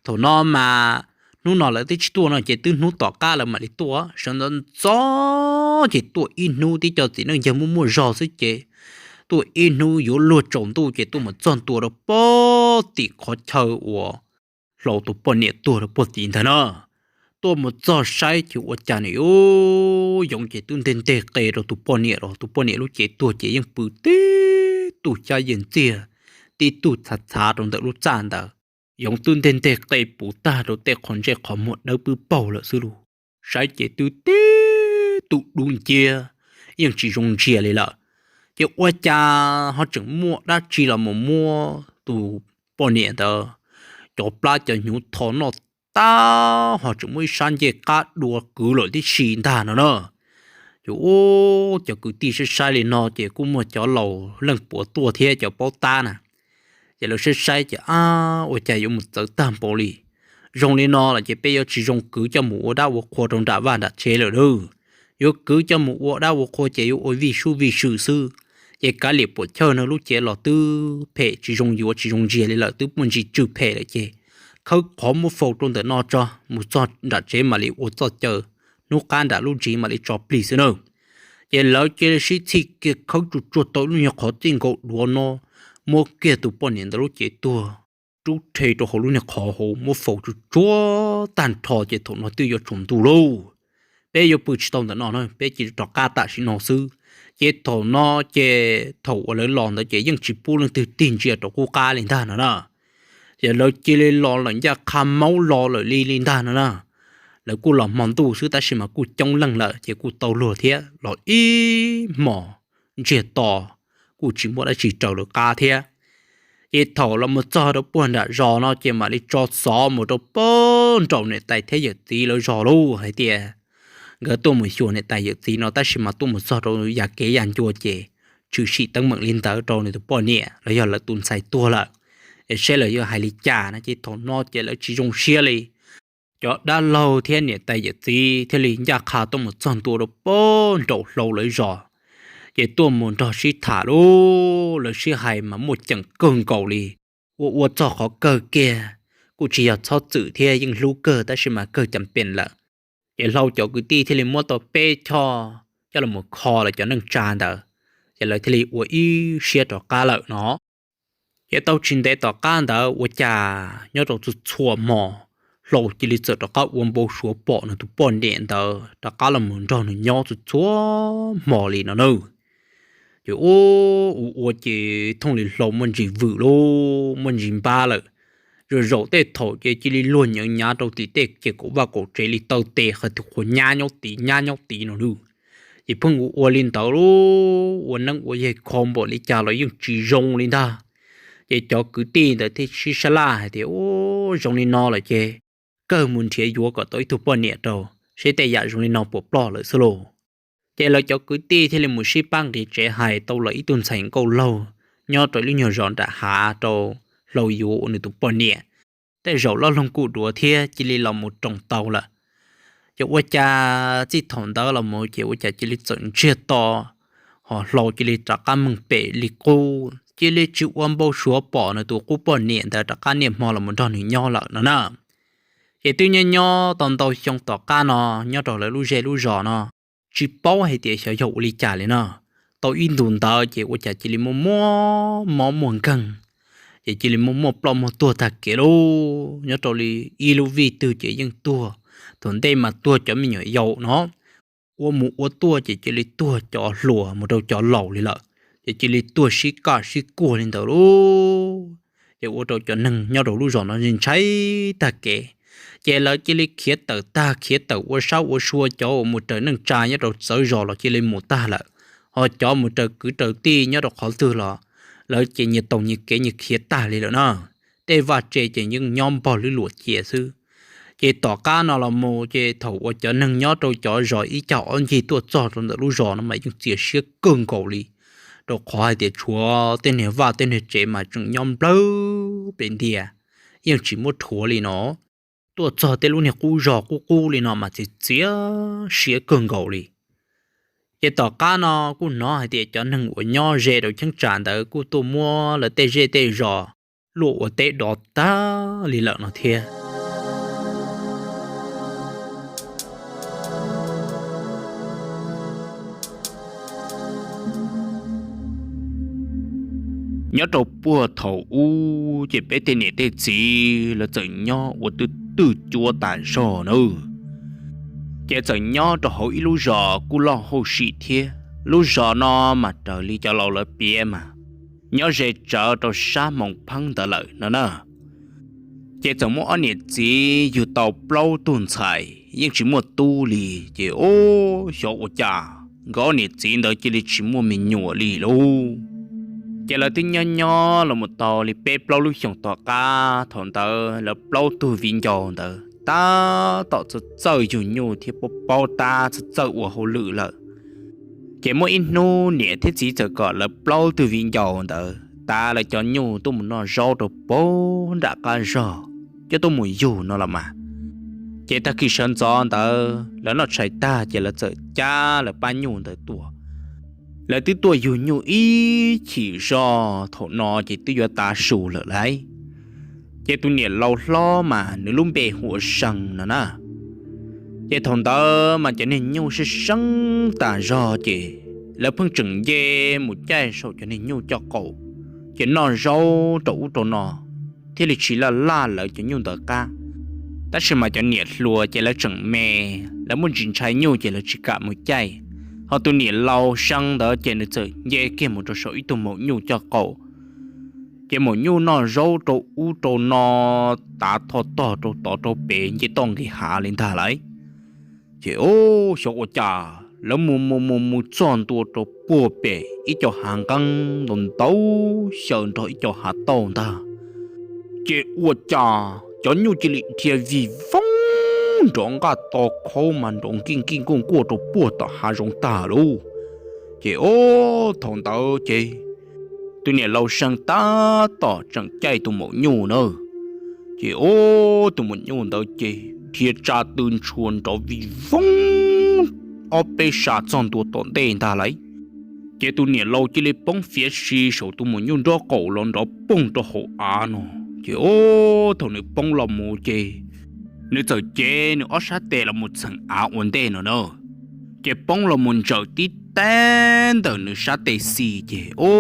Thaum no mas hnub no lawv twb tsis tuaj no ces twb hnub tom qab lawv mam li tuaj, sawv ntxov ntxov ces tuaj ib hnub, tib co txiv neej yawg muaj muaj zog xwb ces tuaj ib hnub yuav luag tsaus ntuj ces tuaj mus txog ntua rau puag tim qhov chaw uas Hlau tus poj niam tuag rau puag tim ntag na. Tuaj mus txog saib ces ua cas nws yoov ces twb nteg nteg qe rau tus poj niam los, tus poj niam lub cev tuag ces yeej pw tib tug xyab yeej ntxiag, tib tug txhav txhav rau ntawm lub txaj ntawd. Yoov twb nteg nteg qe puv tag rau tej qhov ntsej qhov muag dawb pwb paug lawm xwb lauj. Saib ces twb tib tug dub nciab, yeej tsis zoo ntsia li lawm. Ces ua cas ho tseem muaj dab tsi los mus muab tus poj niam ntawd cov plab cov hnyuv tho noj tag, ho tseem muaj ib sab ncej qab dua kwv lawm tib si ntag no na. Ces ua cov kwv tij saib saib li no ces kuj muaj cov laus leej puav tuaj thiab cov paub tab na. Ces lawv saib saib ces, ab, ua cas yuav mus txawv tag npaum li. Zoo li no los ces peb yuav tsis zoo kwv coj mus ua dab ua qhua rau nram vaj nram tsev lawm lauj. Yuav kwv coj mus ua dab ua qhua ces yuav ua vij sub vij sw xwb. Ces kav liam puam chawj no, lub cev los twb phem tsis zoo yuav tsis zoo ntsiag li lawm, twb muaj ntsis tsw phem lawm ces khawb qhov muab faus rau ntawm no tso, mus txog nram tsev mam li ua txoj caw, hnub qab nram lub ntsis mam li tso plig xwb na. Ces lawv cia li sib txhij kiag khawb tsuag tsuag tau lub nyuag qhov txij nkaus duav no, muab kiag tus poj niam ntawd lub cev tuag rub rhe rau hauv lub niag qhov hauv, muab faus tsuag tsuag tag nrho ces thaum no twb yuav tsaus ntuj lauj. Peb yuav pw tsis tau ntawm no na, peb cia li rov qab tam sim no xwb. Ces thaum no ces thaum uas lawv los ntawd ces yeej tsis pub leej twg tig ntsia rau qub qab li ntag no na. Ces lawv cia li los lawm ncaj qha maub los lawm li li ntag no na. Lawv kuj los hmo ntuj xwb tab sis mas kuj coob leej lawm ces kuj tau luag thiab, los ib hmos ntsiag to, kuj tsis muaj dab tsi raws lawv qab thiab. Ces thaum los mus txog rau puag nram zos no ces mam li tso xov mus rau puag nraum niam tais thiab yawm txiv lawv zos lauj, hais tias nkawd tuaj mus xyuas niam tais yawm txiv no tab sis mas tuaj mus txog rau yam kev yam ncua ces tshwm sim teeb meem li ntawd rau nws tus poj niam los yog lawv tus ntxhais tuag lawm, es saib lawv yuav hais li cas no. Ces thaum no ces lawv tsis zoo siab li. Cov dab laug thiab niam tais yawm txiv thiaj li ncaj qha tuaj mus txog ntua rau puag nraum hlau lawv zos, ces tuaj mus nrog sib tham lauj. Lawv sib hais mas muaj ceem kawg nkaus li. Ua ua txog qhov kawg kiag, kuj tsis yog txhob txwm thiab, yeej hlub kawg tab sis mas kawg cam pem lawm. Ces hlau cov kwv tij thiaj li muab tau peb choj coj los kho lawv cov neej tsa ntawd, ces lawv thiaj li ua ib siab rov qab lawm no. Ces tau tsis ntev tom qab ntawd ua cas nyob rau txhua txhua hmo, hlau cia li txawm rov qab ua npau suav pom nws tus poj niam ntawd rov qab los mus nrog nws nyob txhua txhua hmo li no na. Ces ua ua ua ces thooj li hlau muaj ntsis vwm lauj, muaj ntsis npab lawm. Zaum zaum tej thaum ces cia li luag nyeev nyav rau tim tej ces kaum vaj kaum tsev li taw tes qhov twg qhuav nyab nyob tid nyab nyob tid no na. Ces pheej ua ua li ntawd lauj, ua neeb ua yaig kho npaum li cas los yeej tsis zoo li ntag. Ces cov kwv tij ntawd thiaj sib sab laj hais tias, Ub, zoo li no lawm ces kawg mus nrhiav yuav kom tau ib tug poj niam rau, seb tej yam zoo li no puas ploj lawm xwb lauj. Ces lawv cov kwv tij thiaj li mus sib pab nqis tsev hais tau lawv ib tug ntxhais nkauj laug nyob rau lub nyuag zos nram hav rau hlau yuav ua nws tus poj niam. Tej zaum loj loog kuj duav thiab cia li los mus roos tau lawm. Ces ua cas txij thaum ntawd los mus ces ua cas cia li txawm ntsiag to, ho hlau cia li rov qab meeg pem li qub, cia li tsis ua npau suav pom nws tus qub poj niam ntawd rov qab niaj hmo los mus nrog nws nyob lawm no na. Ces twb nyob nyob tau ntau xyoo tom qab no, nyob rau lawv lub zej lub zos no, tsis paub hais tias xyov yog ua li cas li no, tau ib ntus ntawd ces ua cas cia li muaj muaj mob muaj nkeeg, ces cia li muaj muaj ploj muaj tuag tag kev lauj. Nyob rau li ib lub vij twg ces yeej tuag, thaum ntej mas tuag cov me nyuam yaus no, ua mus ua tuaj ces cia li tuag cov hluas mus rau cov laus li lawm, ces cia li tuag sib kaj sib kuag li ntawd lauj. Ces ua rau cov neeg nyob rau lub zos no ntshai tag kev, ces lawv cia li khiav tawm tag, khiav tawm ua sab ua sua, cov uas mus raws neej tsa nyob rau txawv zos los cia li mus tag lawm, ho cov mus raws kwv raws tij nyob rau qhov twg los lawv ces nyias taug nyias kev nyias khiav tag li lawm na. Tej vaj tse ces yeej nyob npog lwb luam cia xwb. Ces tom qab no los mus ces thaum uas cov neeg nyob rau cov zos ib cag ob ncig tuaj txog rau ntawm lub zos no mas yeej txias siab kawg nkaus li, rau qhov hais tias tshuav tej niag vaj tej niag tsev mas tseem nyob nplawg pem ntiag, yeej tsis muab rhuav li no. Tuaj txog tej lub niag qub zos qub qub li no mas txias txias siab kawg nkaus li. Ces tom qab no kuj hnov hais tias cov neeg uas nyob ze rau cheeb tsam ntawd kuj tuaj muab lawv tej zej tej zos luaj ua teb dov tag li lawm no thiab. Nyob rau puag thaum ub ces peb tej niam tej txiv lawv txawm nyob ua twj twj cuab tas zog na. Ces txawm nyob rau hauv ib lub zos kuj loj hauj sim thiab, lub zos no mas raws li cov laus lawv piav mas nyob ze tsawv rau sab Moos Pheeb ntawd lawm no na. Ces txawm muaj ob niam txiv yug tau plaub tug ntxhais yeej tsis muaj tub li, ces ub, xyov ua cas nkawd ob niam txiv ntawd cia li tsis muaj me nyuam li lauj. Ces lawv twb nyob nyob los mus tau li peb plaub lub xyoos tom qab, thaum ntawd lawv plaub tug viv ncaus ntawd tab tom txawj txawj yug nyuj thiab paub paub tab txawj txawj ua hauj lwm lawm. Ces muaj ib hnub niam thiab txiv txawm kom lawv plaub tug viv ncaus ntawd tav lawv cov nyuj tuaj mus noj zaub rau puag nram qab zog, coj tuaj mus yug no los mas. Ces tag kis sawv ntxov ntawd lawv noj tshais tag ces lawv txawm cab lawv pab nyuj ntawd tuaj. Lawv twb tuaj yug nyuj ib chim zog thaum no ces twb yuav tav su lawm lauj. Ces tus niam laus hlob mas nws lub npe hu ua See no na. Ces thaum ntawd mas cov niag nyuj sib seeb tas zog ces lawv pheej tseem nce mus caij saum cov niag nyuj coj qaum, ces noj zaub rau ub rau no, thiaj li tsis laj laj lawv cov nyuj ntawd qab. Tab sis mas cov niam hluas ces lawv tseem me, lawv muaj ntsis ntshai nyuj ces lawv tsis kam mus caij. Ho tus niam laus See ntawd ces nws txawm nce kiag mus rau saum ib tug maum nyuj coj qaum, ces maum nyuj noj zaub rau ub rau no, tav tho tog rau tod rau pem nce toj nqis hav li ntag lauj. Ces o, xyov ua cas lawv mus mus mus mus txog ntua rau puag pem ib co hav nqeeb ntau ntau xyaw nrog ib co hav tauj ntag. Ces ua cas cov nyuj cia li dhia vij voog nrov nqaj to qhaub mas nrov nkij nkij nkuaj nkuaj rau puag tom hav zoov tag lauj. Ces o, thaum ntawd ces tus niam laus See tab tom tseem caij tus maum nyuj na. Ces o, tus maum nyuj ntawd ces dhia tsa tw ntshua nrov vij voog ob peb sab txog ntua tom ntej ntag lauj. Ces tus niam laus cia li poob fiav si saum tus maum nyuj nraub qaum los nrov poog rau hauv av no. Ces o, thaum nws poob los mus ces nws txawm cev nws ob sab tes los mus txheem av ua ntej no na. Ces poob los mus ntsaws tib teg ntawm nws sab tes xis ces o,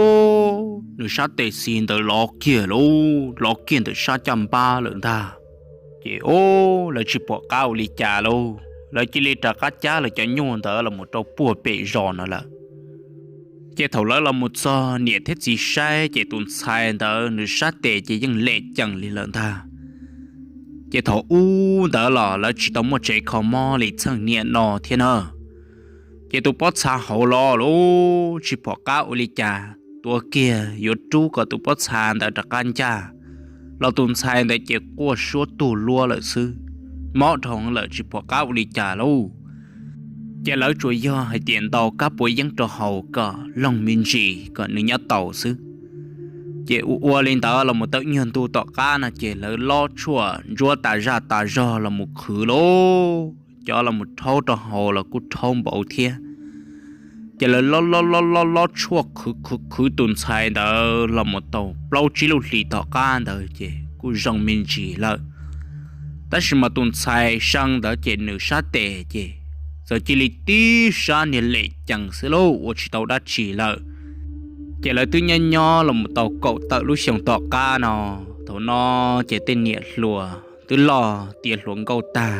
nws sab tes xis ntawd lov kiag lauj, lov kiag ntawm sab caj npab lawm ntag. Ces o, lawv tsis pom qab ua li cas lauj, lawv cia li rov qab cab lawv cov nyuj ntawd los mus rau puag pem zos no lawm. Ces thaum lawv los mus txog niam thiab txiv saib ces tus ntxhais ntawd nws sab tes ces yeej lem cees li lawm ntag. Ces thaum ub ntawd los lawv tsis tau muaj tsev kho mob li txheej niaj no thiab na. Ces tus pob txha hauv los lauj, tsis pom qab ua li cas, tuav kiag yuav rub kom tus pob txha ntawd rov qab ncaj, los tus ntxhais ntawd ces quaj suab tug luab lawm xwb, mob dhau lawm tsis pom qab ua li cas lauj. Ces lawv tsuas yog hais tias ntaus kab puav yeeb rau haus kom loog me ntsis kom nws nyob tau xwb. Ces ua ua li ntawd los mus tau ib nyuag ntu tom qab no ces lawv lob tshuaj ntsuab tas zaj tas zog los mus qhwv lauj, cov los mus rhaub rau haus los kuj rhaub npaum thiab. Ces lawv lob lob lob lob lob tshuaj qhwv qhwv qhwv tus ntxhais ntawd los mus tau plaub tsib lub hlis tom qab ntawd ces kuj zoo me ntsis lawm. Tab sis mas tus ntxhais See ntawd ces nws sab tes ces txawm cia li tib sab niag lem cees xwb lauj, ua tsis tau dab tsi lawm. Ces lawv twb nyob nyob los mus tau kaum tawm lub xyoo tom qab no, thaum no ces tej niam hluas twb loj tiav hluas nkauj tag,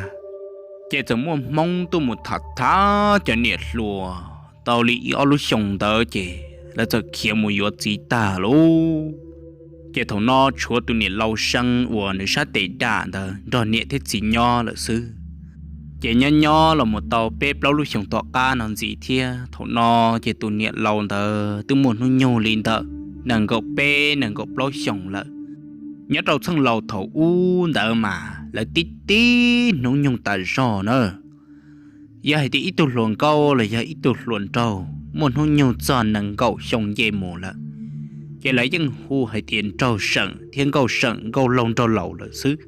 ces txawm muaj hmoob tuaj mus tham tham cov niam hluas tau li ib ob lub xyoo ntawd ces lawv txawm khiav mus yuav txiv tag lauj. Ces thaum no tshuav tus niam laus See uas nws sab tes dam ntawd nrog niam thiab txiv nyob lawm xwb. Ces nyob nyob los mus tau peb plaub lub xyoo tom qab no ntxiv thiab, thaum no ces tus niam laus ntawd twb muaj hnub nyoog li ntawm nees nkaum peb nees nkaum plaub xyoos lawm. Nyob rau txheej laus thaum ub ntawd mas lawv tib tib hnub nyoog tas zog na. Yog hais tias ib tug hluas nkauj los yog ib tug hluas nraug muaj hnub nyoog txog nees nkaum xyoo nce mus lawm, ces lawv yeej hu hais tias nraug seem thiab nkauj seem, nkauj laug nraug laus lawm xwb.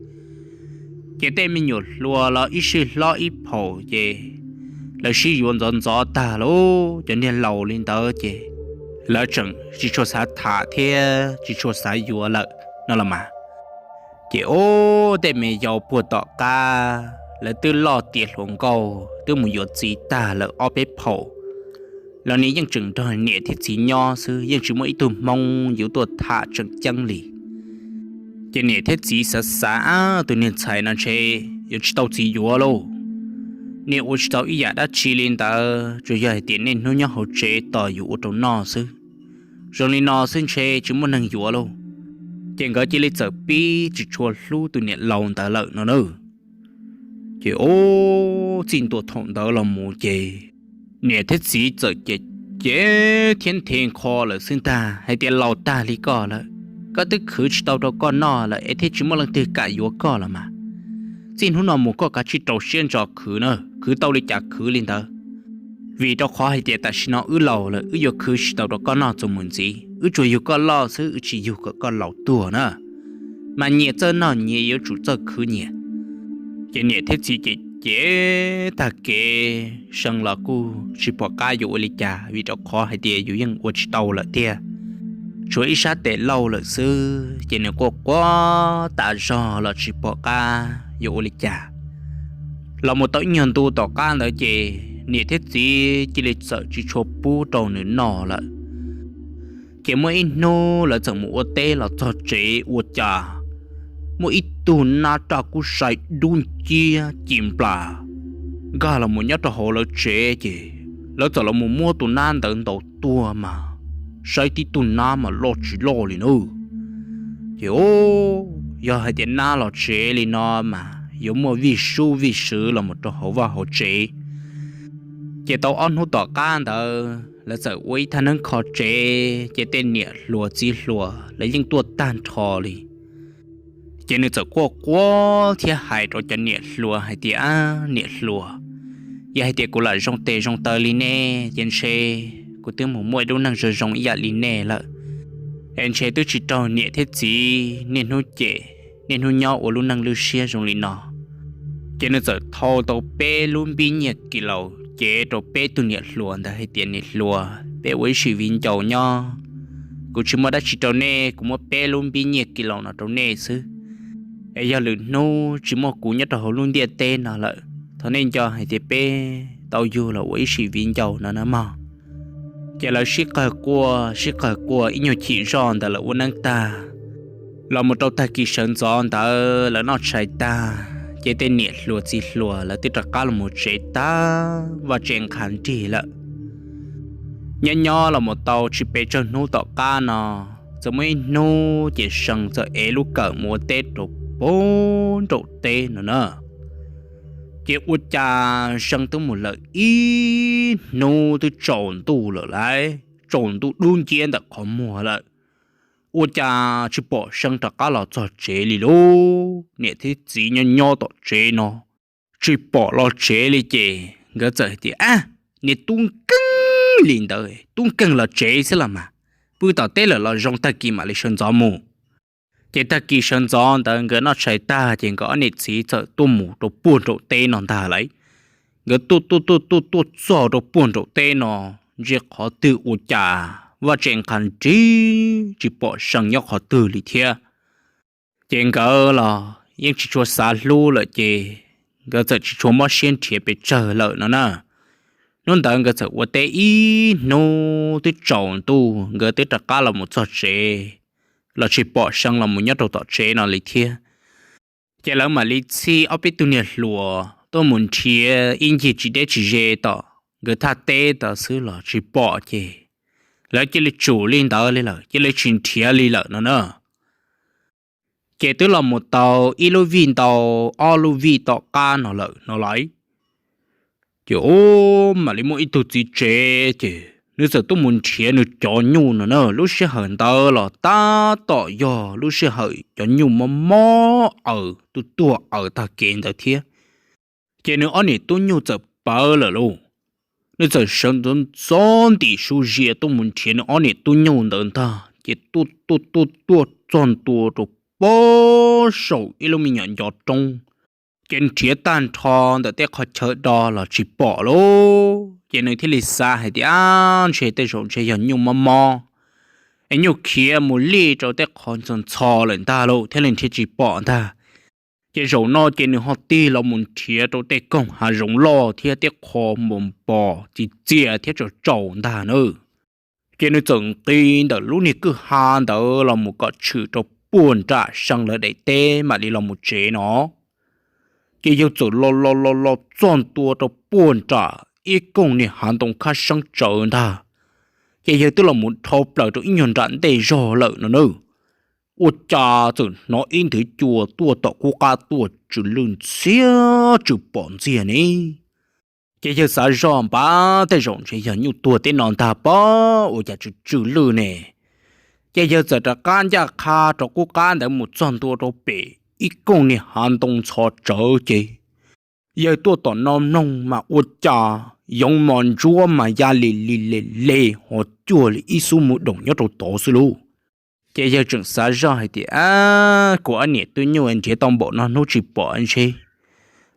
Ces tej me nyuam hluas los ib sij hlob ib phaum ces lawv sib yuav ntxov ntxov tag lauj, cov niag laus li ntawd ces lawv tseem tsis tshua xav tham thiab tsis tshua xav yuav lawm no los mas. Ces ub, tej me yau puag tom qab lawv twb loj tiav hluas nkauj twb mus yuav txiv tag lawm ob peb phaum los nws yeej tseem nrog niam thiab txiv nyob xwb, yeej tsis muaj ib tug hmoob yuav tuaj tham tseem ceeb li. Ces niam thiab txiv xav xav, tus niag ntxhais no ntshe yuav tsis tau txiv yuav lauj. Niag ua tsis tau ib yam dab tsi li ntawd, tsuas yog hais tias niaj hnub nyob hauv tsev tos yus ua rau noj xwb. Zoo li no xwb ntshe tsis muaj neeg yuav lauj. Ces nkawd cia li txawm pib tsis tshua hlub tus niam laus ntawd lawm no na. Ces ub, txij ntua thaum ntawd los mus ces niam thiab txiv txawm cem cem thiab nthe nkho lawm xwb ntag, hais tias laus tag li koj lawm, koj twb khwv tsis tau rau koj noj lawm es thiaj tsis muaj leej twg kam yuav koj los mas. Txij hnub no mus koj kav tsij rau siab ntso khwv na, khwv tau li cas khwv li ntawd. vim rau qhov hais tias tam sim no wb laus lawm, wb yuav khwv tsis tau rau koj noj txuas mus ntxiv, wb tsuas yug koj loj xwb, wb tsis yug kom koj laus tuag na. Mas nyias txawj noj nyias yuav tsum txawj khwv nyias. Ces niam thiab txiv ces cem tag kev, See los kuj tsis pom qab yuav ua li cas vim rau qhov hais tias yus yeej ua tsis tau lawm tiag. Tshuav ib sab tes lauj lawm xwb ces nws quaj quaj tas zog los tsis pom qab yuav ua li cas. Los mus tau ib nyuag ntu tom qab ntawd ces niam thiab txiv cia li txawm tsis tshua pub rau nws noj lawm. Ces muaj ib hnub lawv txawm mus ua teb los txog tsev ua cas muaj ib tug nab raj kub sai dub nciab ci nplas nkag los mus nyob rau hauv lawv tsev ces lawv txawm los mus muab tus nab ntawd ntaus tuag mas saib tib tug nab mas loj tsis loj li na. Ces yog hais tias nab los tsev li no mas yuav muaj vij sub vij swv los mus rau hauv vaj hauv tsev. Ces tau ob hnub tom qab ntawd lawv txawm ua ib thaj neeb kho tsev ces tej niam hluas txiv hluas lawv yeej tuaj tag nrho li. Ces nws txawm quaj quaj thiab hais rau cov niam hluas hais tias, Niam hluas, yog hais tias kuv lam zoo tes zoo taw li nej ces ntshe kuv twb mus muaj ib lub neej zoo zoo ib yam li nej lawm. Es ntshe twb tsis raug niam thiab txiv niaj hnub cem, niaj hnub nyob ua lub neej lwj siab zoo li no. Ces nws txawm thau tau peb lub npib nyiaj kis laus cev rau peb tug niam hluas ntawd hais tias, Niam hluas, peb ua ib sim viv ncaus nyob, kuv tsis muaj dab tsi rau nej, kuv muab peb lub npib nyiaj kis laus no rau nej xwb. Es yog lwm hnub tsis muaj kuv nyob rau hauv lub ntiaj teb no lawm, thov nej nco hais tias peb tau yug los ua ib sim viv ncaus no na mog. Ces lawv sib qawg quaj sib qawg quaj ib nyuag chim zoj ntawd lawv ua neeb tag, los mus rau tag kis sawv ntxov ntawd lawv noj tshais tag, ces tej niam hluas txiv hluas lawv twb rov qab los mus tsev tag vaj tse nqha nrig lawm. Nyob nyob los mus tau tsis pes tsawg hnub tom qab no, txawm muaj ib hnub ces See txawm ev lub kawm mus ua teb rau puag nraum teb no na. Ces ua cas See twb mus lawm ib hnub twb tsaus ntuj lawm lauj, tsaus ntuj dub nciab ntawm qhov muag lawm. Ua cas tsis pom See rov qab los txog tsev li lauj. Niam thiab txiv nyob nyob tom tsev no tsis pom los tsev li ces nkawd txawm hais tias, Ab, niag tub nkeeg li ntawd, tub nkeeg los tsev xwb los mas, pw tom teb lawm los zoo, tag kis mam li sawv ntxov mus. Ces tag kis sawv ntxov ntawd nkawd noj tshais tag ces nkawd ob niam txiv txawm tuaj mus rau puag nraum teb no ntag lauj. Nkawd tuaj tuaj tuaj tuaj tuaj txog rau puag nraum teb no, ntsia qhov twg ua cas vaj tse nqha nrig tsis pom See nyob qhov twg li thiab. Ces nkawd los yeej tsis tshua xav hlub lawm ces nkawd txawm tsis tshua mob siab nrhiav pes tsawg lawm no na. Hnub ntawd nkawd txawm ua teb ib hnub twb tsaus ntuj nkawd twb rov qab los mus txog tsev, los tsis pom See los mus nyob rau tom tsev no li thiab. Ces lawv mam li txhij ob peb tug niag hluas tuaj mus nrhiav ib ncig tsis deb tsis ze tom nkawd thaj teb tod xwb los tsis pom ces lawv cia li tsum li ntawd li lawm, cia li tsis nrhiav li lawm no na. Ces twb los mus tau ib lub vij ntau ob lub vij tom qab no lawm no lauj. Ces ub, mam li muaj ib tug txiv tsev ces nws txawm tuaj mus nrhiav nws cov nyuj no na. Lub sij hawm ntawd los tab tom yog lub sij hawm cov nyuj mob mob aws, tuaj tuaj aws tag kev ntawd thiab. Ces nws ob niam tub nyuj txawm pawv lawm lauj. Nws txawm sawv ntxov ntxov ntim su zias tuaj mus nrhiav nws ob niam tub nyuj ntawd ntag, ces tuaj tuaj tuaj tuaj txog ntua rau puag saum ib lub me nyuam ncov roob. Ces nrhiav tag nrho ntawm tej qhov chaw do los tsis pom lauj. Ces nws thiaj li xav hais tias, Ab, ntshe tej zaum ntshe yog nyuj mob mob es nyuj khiav mus lij rau tej qhov ntxhov ntxhov lawm ntag lauj, thiaj li nrhiav tsis pom ntag. Ces zaum no ces nws ho tig los mus nrhiav rau tej koog hav zoov loj thiab tej qhov npos npos txias txias thiab tsaus tsaus ntag na. Ces nws txawm nqis ntawm lub niag kwj ha ntawd los mus kom tshwm rau puag nram See lawv daim teb mam li los mus tsev no. Ces yawg txawm los los los los txog ntua rau puag nram ib koog niag hav ntoo khab seeb tsawv ntag. Ces yawg twb los mus dhau plaws rau ib nyuag nram ntej zog lawm no na. Ua cas txawm hnov ib nthwv cua tuaj tom qub qab tuaj tsw lwj ntxhiab tsw pom ntxiag ne. Ces yawg xav zoj npab tej zaum ntshe yog nyuj tuag teb no ntag pob, ua cas tsw tsw lwj ne. Ces yawg txawm rov qab ncaj qha rov qub qab ntawd mus txog ntua rau pem ib koog niag hav ntoo ntxhov tsawv ces Yawg tuaj tom no mloog mas ua cas yoov mos ntsuab mas ya li li le le ho cuag li ib xub mus doom nyob rau tod xwb lauj. Ces yawg tseem xav zoj hais tias, Ab, kuv ob niam tub nyuj nrhiav tau npaum no hnub tsis pom ntshe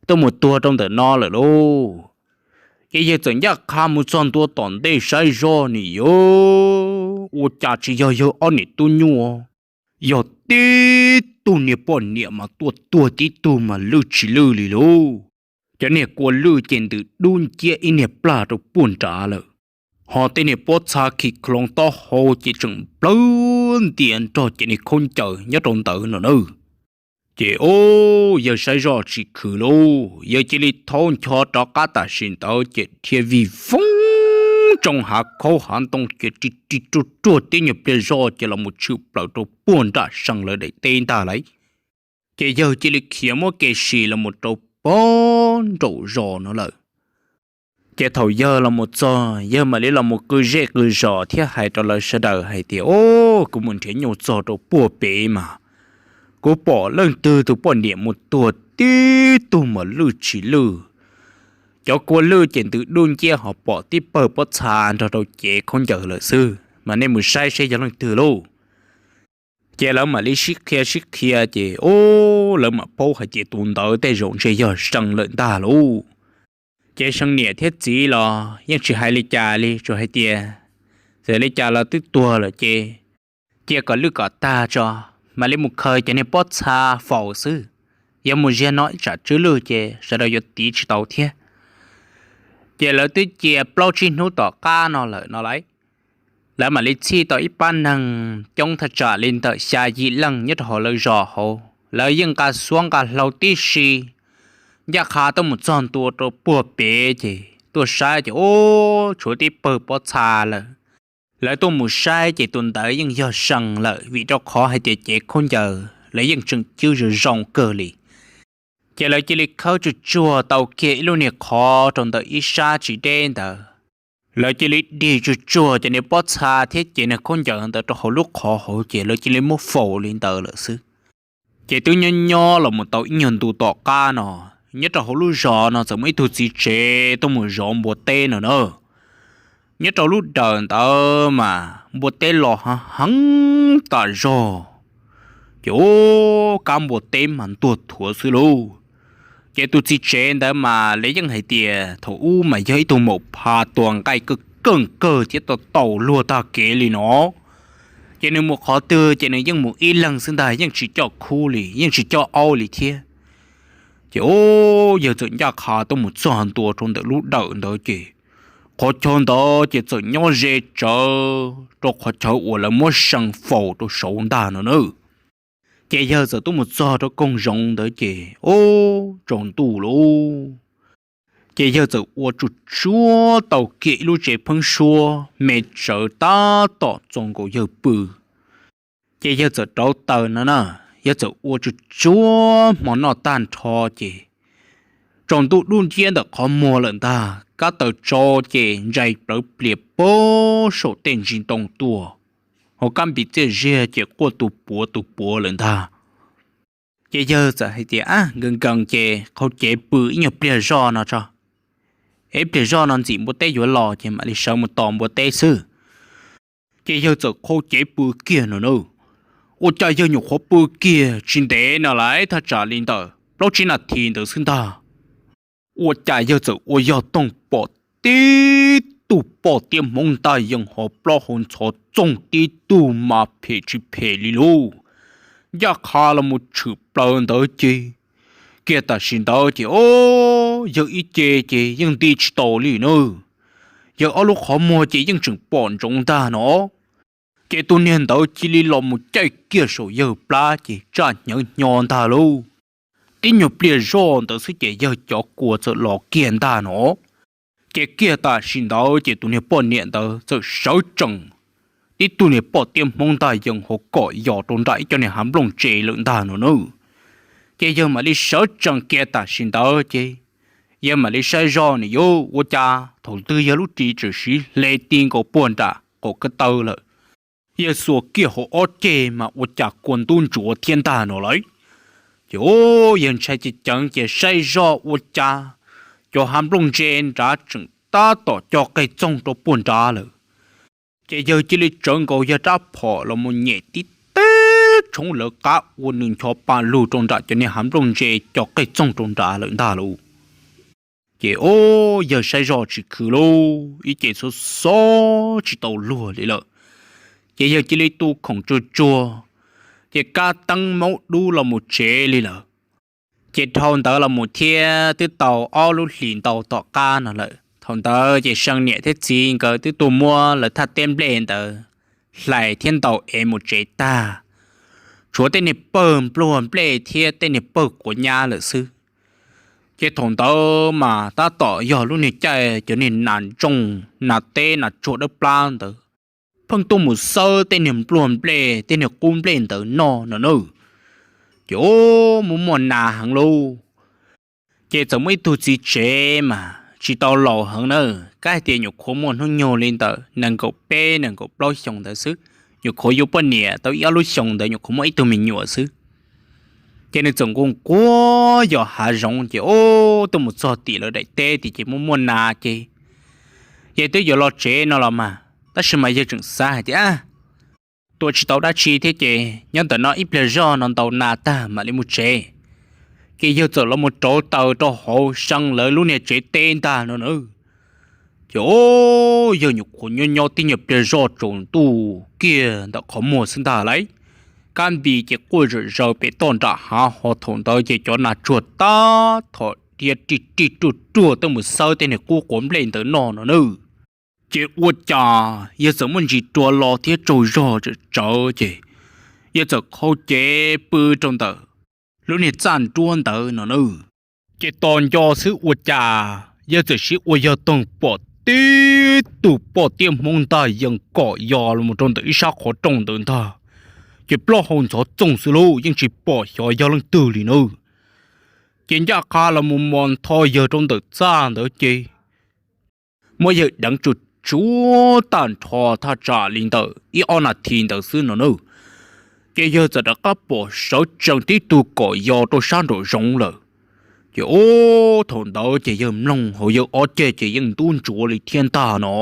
tuaj mus tuag rau ntawm no lawm lauj. Ces yawg txawm ncaj qha mus txog ntua tom ntej saib zoj nim yuav ua cas tsis yog yawg ob niam tub nyuj, yog tib tug niag poj niam mas tuaj tuag tib tug mas lwj tsis lwj li lauj. Cov niag kua lwj ces ntws dub nciab ib niag plag rau puag nrad lawm, ho tej niag pob txha khi khloov taub hau ces tseem nplawg ntias nrog cov niag khaub ncaws nyob rau ntawd no na. Ces o, yawg saib zoj tsis khwv lauj, yawg cia li thaub ncho rov qab tam sim ntawd ces dhia vij voog tsoo hav khaub hav ntoo ces ri ri ruag ruag tib nyuag pliag zoj ces los mus tshwm plaws rau puag nram Seej lawv daim teb ntag lauj. Ces yawg cia li khiav muab kev sim los mus rau pog nraum zos no lawm. Ces thaum yawg los mus txog, yawg mam li los mus qw zej qw zos thiab hais rau lawv sawv daws hais tias, O, kuv mus nrhiav nyuj txog rau puag pem mas kuv pom leej twg tus poj niam mus tuag tib tug mas lwj tsis lwj. Cov kua lwj ces ntws dub nciab ho pom tib pawg pob txha nrog rau cev khaub ncaws lawm xwb, mas nej mus saib seb yog leej twg lauj. Ces lawv mam li sib qhia sib qhia ces o, lawv mam paub hais tias tus ntawd tej zaum ntshe yog Seej lawm ntag lauj. Ces Seej niam thiab txiv los yeej tsis hais li cas li, tsuas hais tias txawm li cas los twb tuag lawm ces cia kom lwj kom tag tso, mam li mus khaws cov niag pob txha faus xwb. Yog mus ziag no ib tsam tsw lwj ces sawv daws yuav tiv tsis tau thiab. Ces lawv twb cia plaub tsib hnub tom qab no lawm no lauj. Lawv mam li txhij tau ib pab neeg coob thaj tsam li ntawm xya yim leej nyob rau hauv lawv zos hauv, lawv yeej nqa xuab nqa hlau tib si, ncaj qha tuaj mus txog ntua rau puag pem ces tuaj saib ces o, tshuav tib pawg pob txha lawm. Lawv tuaj mus saib ces tus ntawd yeej yog Seej lawm, vim rau qhov hais tias cev khaub ncaws lawv yeej tseem cwb zoo zoo kawg li. Ces lawv cia li khawb tsuag tsuag tau kiag ib lub niag qhov rau ntawm ib sab tsis deb ntawd. Lawv cia li dig tsuag tsuag cov niag pob txha thiab cev niag khaub ncaws ntawd rau hauv lub qhov hauv ces lawv cia li muab faus li ntawd lawm xwb. Ces twb nyob nyob los mus tau ib nyuag ntu tom qab no, nyob rau hauv lub zos no txawm muaj ib tug txiv tsev tuaj mus zov npua teb no na. Nyob rau lub dawm ntawd mas npua teb los heev heev tas zog, ces o, kab npua teb mas ntuag thuav xwb lauj. Ces tus txiv tsev ntawd mas lawv yeej hais tias thaum ub mas yog ib tug maum pha tua nqaij kawg keej kawg thiab tau taus luag tag kev li no. Ces nws mus qhov twg ces nws yeej mus ib leeg xwb ntag, yeej tsis coj khub li, yeej tsis coj aub li thiab. Ces o, yawg txawm ncaj qha tuaj mus txog ntua rau ntawm lub dawm ntawd ces qhov chaw ntawd ces txawm nyob ze tsawv rau qhov chaw uas lawv muab Seej faus rau saud ntag no na. Ces yawg txawm tuaj mus txog rau koog zoov ntawd ces o, tsaus ntuj lauj. Ces yawg txawm ua tsuag tsuag tau kiag ib lub tsev pheeb suab me tsawv tab tom txaus nkaus yawg pw. Ces yawg txawm rauv taws no na, yawg txawm ua tsuag tsuag hmo noj tag nrho ces tsaus ntuj dub nciab ntawm qhov muag lawm ntag, kab taws tsau ces ntsais plawv plias pag saum tej ntsis ntoo tuaj, hauv kab npis txiaj ziag ces quaj tus puav tus puav lawm ntag. Ces yawg txawm hais tias, Ab, nkees nkees ces qhau cev pw ib nyuag pliag zoj no tso, ib pliag zoj no ntxim npua teb yuav los ces mam li sawv mus tos npua teb xwb. Ces yawg txawm qhau cev pw kiag no na. Ua cas yawg nyuam qhuav pw kiag tsis ntev no lawm, thaj tsam li ntawm plaub tsib nas this ntawd xwb ntag, ua cas yawg txawm ua yog toog pom tib tug poj tiab Hmoob ntaj yees hauv plaub hauv ntxhov txoog tib tug mas phem tsis phem li lauj. Ncaj qha los mus tshwm plaws ntawd ces, kiag tam sim ntawd ces o, yawg ib ce ces yeej nti tsis taus li na. Yawg ob lub qhov muag ces yeej tseem pom ntsoov ntag no. Ces tus niag ntawd cia li los mus caij kiag saum yawg plab ces tsaj hnyav hnyo ntag lauj. Tib nyuag pliag zoj ntawd xwb ces yawg cov kua txawm los kiag ntag no. Ces kiag tam sim ntawd ces tus niag poj niam ntawd txawm sawv tsees, tib tug niag poj tiab Hmoob ntaj yees hauv kom yos rau nram ib co niag hav nplooj tsev lawm ntag no na. Ces yawg mam li sawv tsees kiag tam sim ntawd ces yawg mam li saib zoj nim yuav ua cas thaum twg yawg lub ris txawm siv hle ti nkaus puag nram qaum ko taw lawm. Yawg xuas kiag hauv ob ceg mas ua cas kua ntub ntsuav thiab ntag no lawm. Ces yawg ntshai ceev ceev ces saib zoj ua cas cov hav nplooj ntse nrad tseem tab tom co qeg txoog rau puag nrad lawm. Ces yawg cia li tsawv nkaus yawg rab phom los mus nyem tib teb tshoob lawv qab ua nws ncho pa lug rau nram cov niag hav nplooj ntse co qeg txoog rau nrad lawm ntag lauj. Ces yawg saib zoj tsis khwv lauj, ib ce xob xob tsis tau luag li lawm. Ces yawg cia li tu khoom tsuag tsuag, ces kab teeb maub dub los mus tsev li lawm. Ces dhau ntawd los mus thiab twb tau ob lub hlis ntau tom qab no lawm. Thaum ntawd ces See niam thiab txiv nkawd twb tuaj muab lawv thaj teb nplej ntawd hlais thiab ntaus ev mus tsev tag, tshuav tej niag pawg npluag nplej thiab tej niag pawg quav nyab lawm xwb. Ces thaum ntawd mas tab tom yog lub niag caij cov niag nas ntsooj nas teb nas tsuag dawb plab ntawd pheej tuaj mus xawb tej niag npluag nplej tej niag qub nplej ntawd noj no na. Ces muaj muaj nas heev lauj. Ces txawm muaj ib tug txiv tsev mas tsis tau laus heev na, kab hais tias nyuam qhuav muaj hnub nyoog li ntawm nees nkaum peb nees nkaum plaub xyoos ntawd xwb, nyuam qhuav yuav poj niam tau ib ob lub xyoos ntawd nyuam qhuav muaj ib tug me nyuam xwb. Ces nws txawm nquag nquag yos hav zoov ces ub tuaj mus txog tim lawv daim teb tias ces muaj muaj nas ces yawg twb yuav los tsev no los mas, tab sis mas yawg tseem xav hais tias tua tsis tau dab tsi thiab ces nyob ntawm no ib pliag zoj no ntaus nas tag mam li mus tsev. Ces yawg txawm los mus rauv taws rau hauv See lawv lub niag tsev teb ntag no na. Ces ub yawg nyuam qhuav nyob nyob tib nyuag pliag zoj tsaus ntuj kiag ntawm qhov muag xwb ntag lauj, kab npis ces quaj zom zaws pem toj nram hav ho thaum ntawd ces cov nas tsuag tab tom dhia rig rig ruaj ruaj tuaj mus xawb tej niag qub quav nplej ntawd noj no na. Ces ua cas yawg txawm muaj ntsis rua los thiab tsaug zog tsawv tsawv ces yawg txawm qhau cev pw rau ntawm lub niag txaj nruab ntawd no na. Ces tos nco xwb ua cas yawg txawm siv ua yog toog pom tib tug poj tiab Hmoob ntaj yees kom yos los mus rau ntawm ib sab qhov rooj ntawd ntag. Ces plaub hau ntxhov txooj xwb lauj, yeej tsis pom xyov yog leej twg li na. Ces ncaj qha los mus mos ntho yawg rau ntawm txaj ntawd ces muab yawg deev tsuag tsuag tag nrho thaj tsam li ntawm ib ob nas this ntawd xwb no na. Ces yawg txawm rov qab pom sawv tsees tib tug kom yos rau sab nraum zoov lawm. Ces ub thaum ntawd ces yawg mloog hauv yawg ob ceg ces yeej ntub ntsuav li thiab ntag no.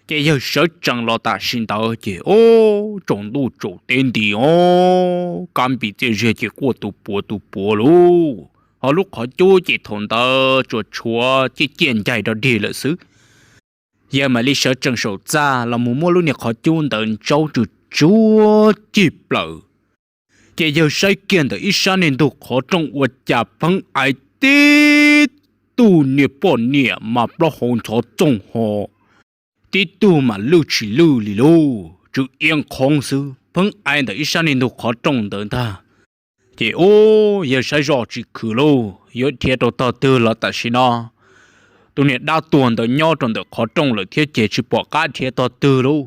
Ces yawg sawv tsees los tam sim ntawd ces ub tsaus ntuj tsaus teb nti os, kab npis txiaj ziag ces quaj tus puav tus puav lauj, ho lub qhov cub ces thaum ntawd tsuas tshuav ciaj ciaj ncaig rau dig lawm xwb. Yawg mam li sawv tsees saum txaj los mus muab lub niag qhov cub ntawd ntsaub tsuag tsuag cig plaws. Ces yawg saib kiag ntawm ib sab niag ntug qhov rooj ua cas pheej aiv tib tug niag poj niam mas plaub hau ntxhov txooj ho, tib tug mas lwj tsis lwj li lauj, tsw iab qhoob xwb, pheej aiv ntawm ib sab niag ntug qhov rooj ntawd ntag. Ces ub yawg saib zoj tsis khwv lauj, yuav dhia rau tog twg los tam sim no tus niag dab tuag ntawd nyob rau ntawm qhov rooj lawm thiab ces tsis pom qab dhia tog twg lauj.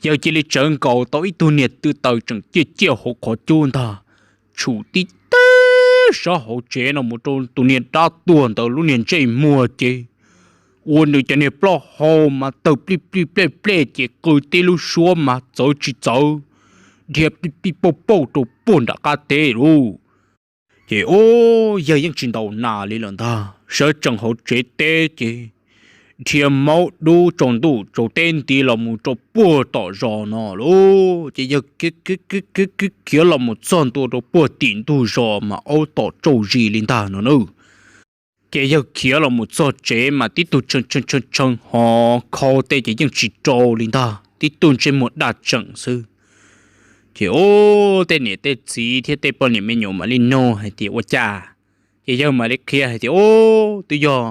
Yawg cia li tsawv nkaus tau ib tug niag tw taws tseem ciaj ciaj hauv qhov cub ntag, tshum tib teg sab hauv tsev no mus rau tus niag dab tuag ntawd lub niag ntsej muag ces ua nws cov niag plaub hau mas tawg plij plij plej plej ces qw tib lub suab mas txawv tsis txawv, dhia pij pij pauj pauj rau puag nram qab teb lauj. Ces ub yawg yeej tsis ntaus nas li lawm ntag, sawv tsees hauv tsev teb ces dhia maub dub tsaus ntuj tsaus teb nti los mus rau puag tom zos no lauj. Ces yawg khiav los mus txog ntua rau puag tim ntug zos mas aub tom tsauj zis li ntag no na. Ces yawg khiav los mus txog tsev mas tib tug tshee tshee tshee ho khau tej ces yeej tsis rau li ntag, tib tug ntsej muag daj tseem xwb. Ces ub tej niam tej txiv thiab tej poj niam me nyuam mam li nug hais tias ua cas, ces yawg mam li qhia hais tias ub twb yog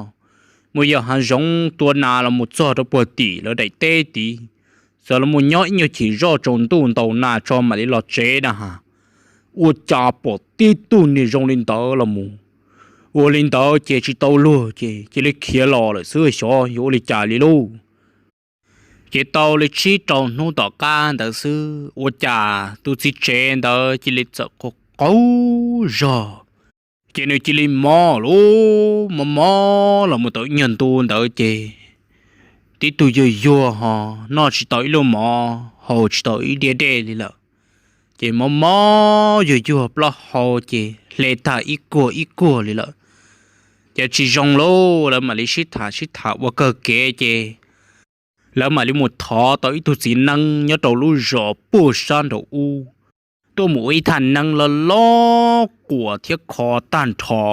mus yos hav zoov tua nas los mus txog rau puag tim lawv daim teb tid, xav los mus nyob ib nyuag chim zoj tsaus ntuj ntaus nas tso mam li los tsev na has, ua cas pom tib tug niag zoo li ntawd los mus. Ua li ntawd ces tsis tau luag ces cia li khiav los lawm xwb, xyov yuav ua li cas li lauj. Ces tau li tsib rau hnub tom qab ntawd xwb ua cas tus txiv tsev ntawd cia li txawm qaug qaug zog, ces nws cia li mob lauj, mob mob los mus tau ib nyuag ntu ntawd ces tib tug yuag yuag ho noj tsis tau ib lub mov, haus tsis tau ib diav dej li lawm. ces mob mob yuag yuag plaub hau ces hle tag ib kuag ib kuag li lawm. Ces tsis zoo lauj, lawv mam li sib tham sib tham ua kawg kev ces lawv mam li mus thov tau ib tug txiv neeb nyob rau lub zos puag sab nraum ub tuaj mus ua ib thaj neeb loj loj quas thiab kho tag nrho,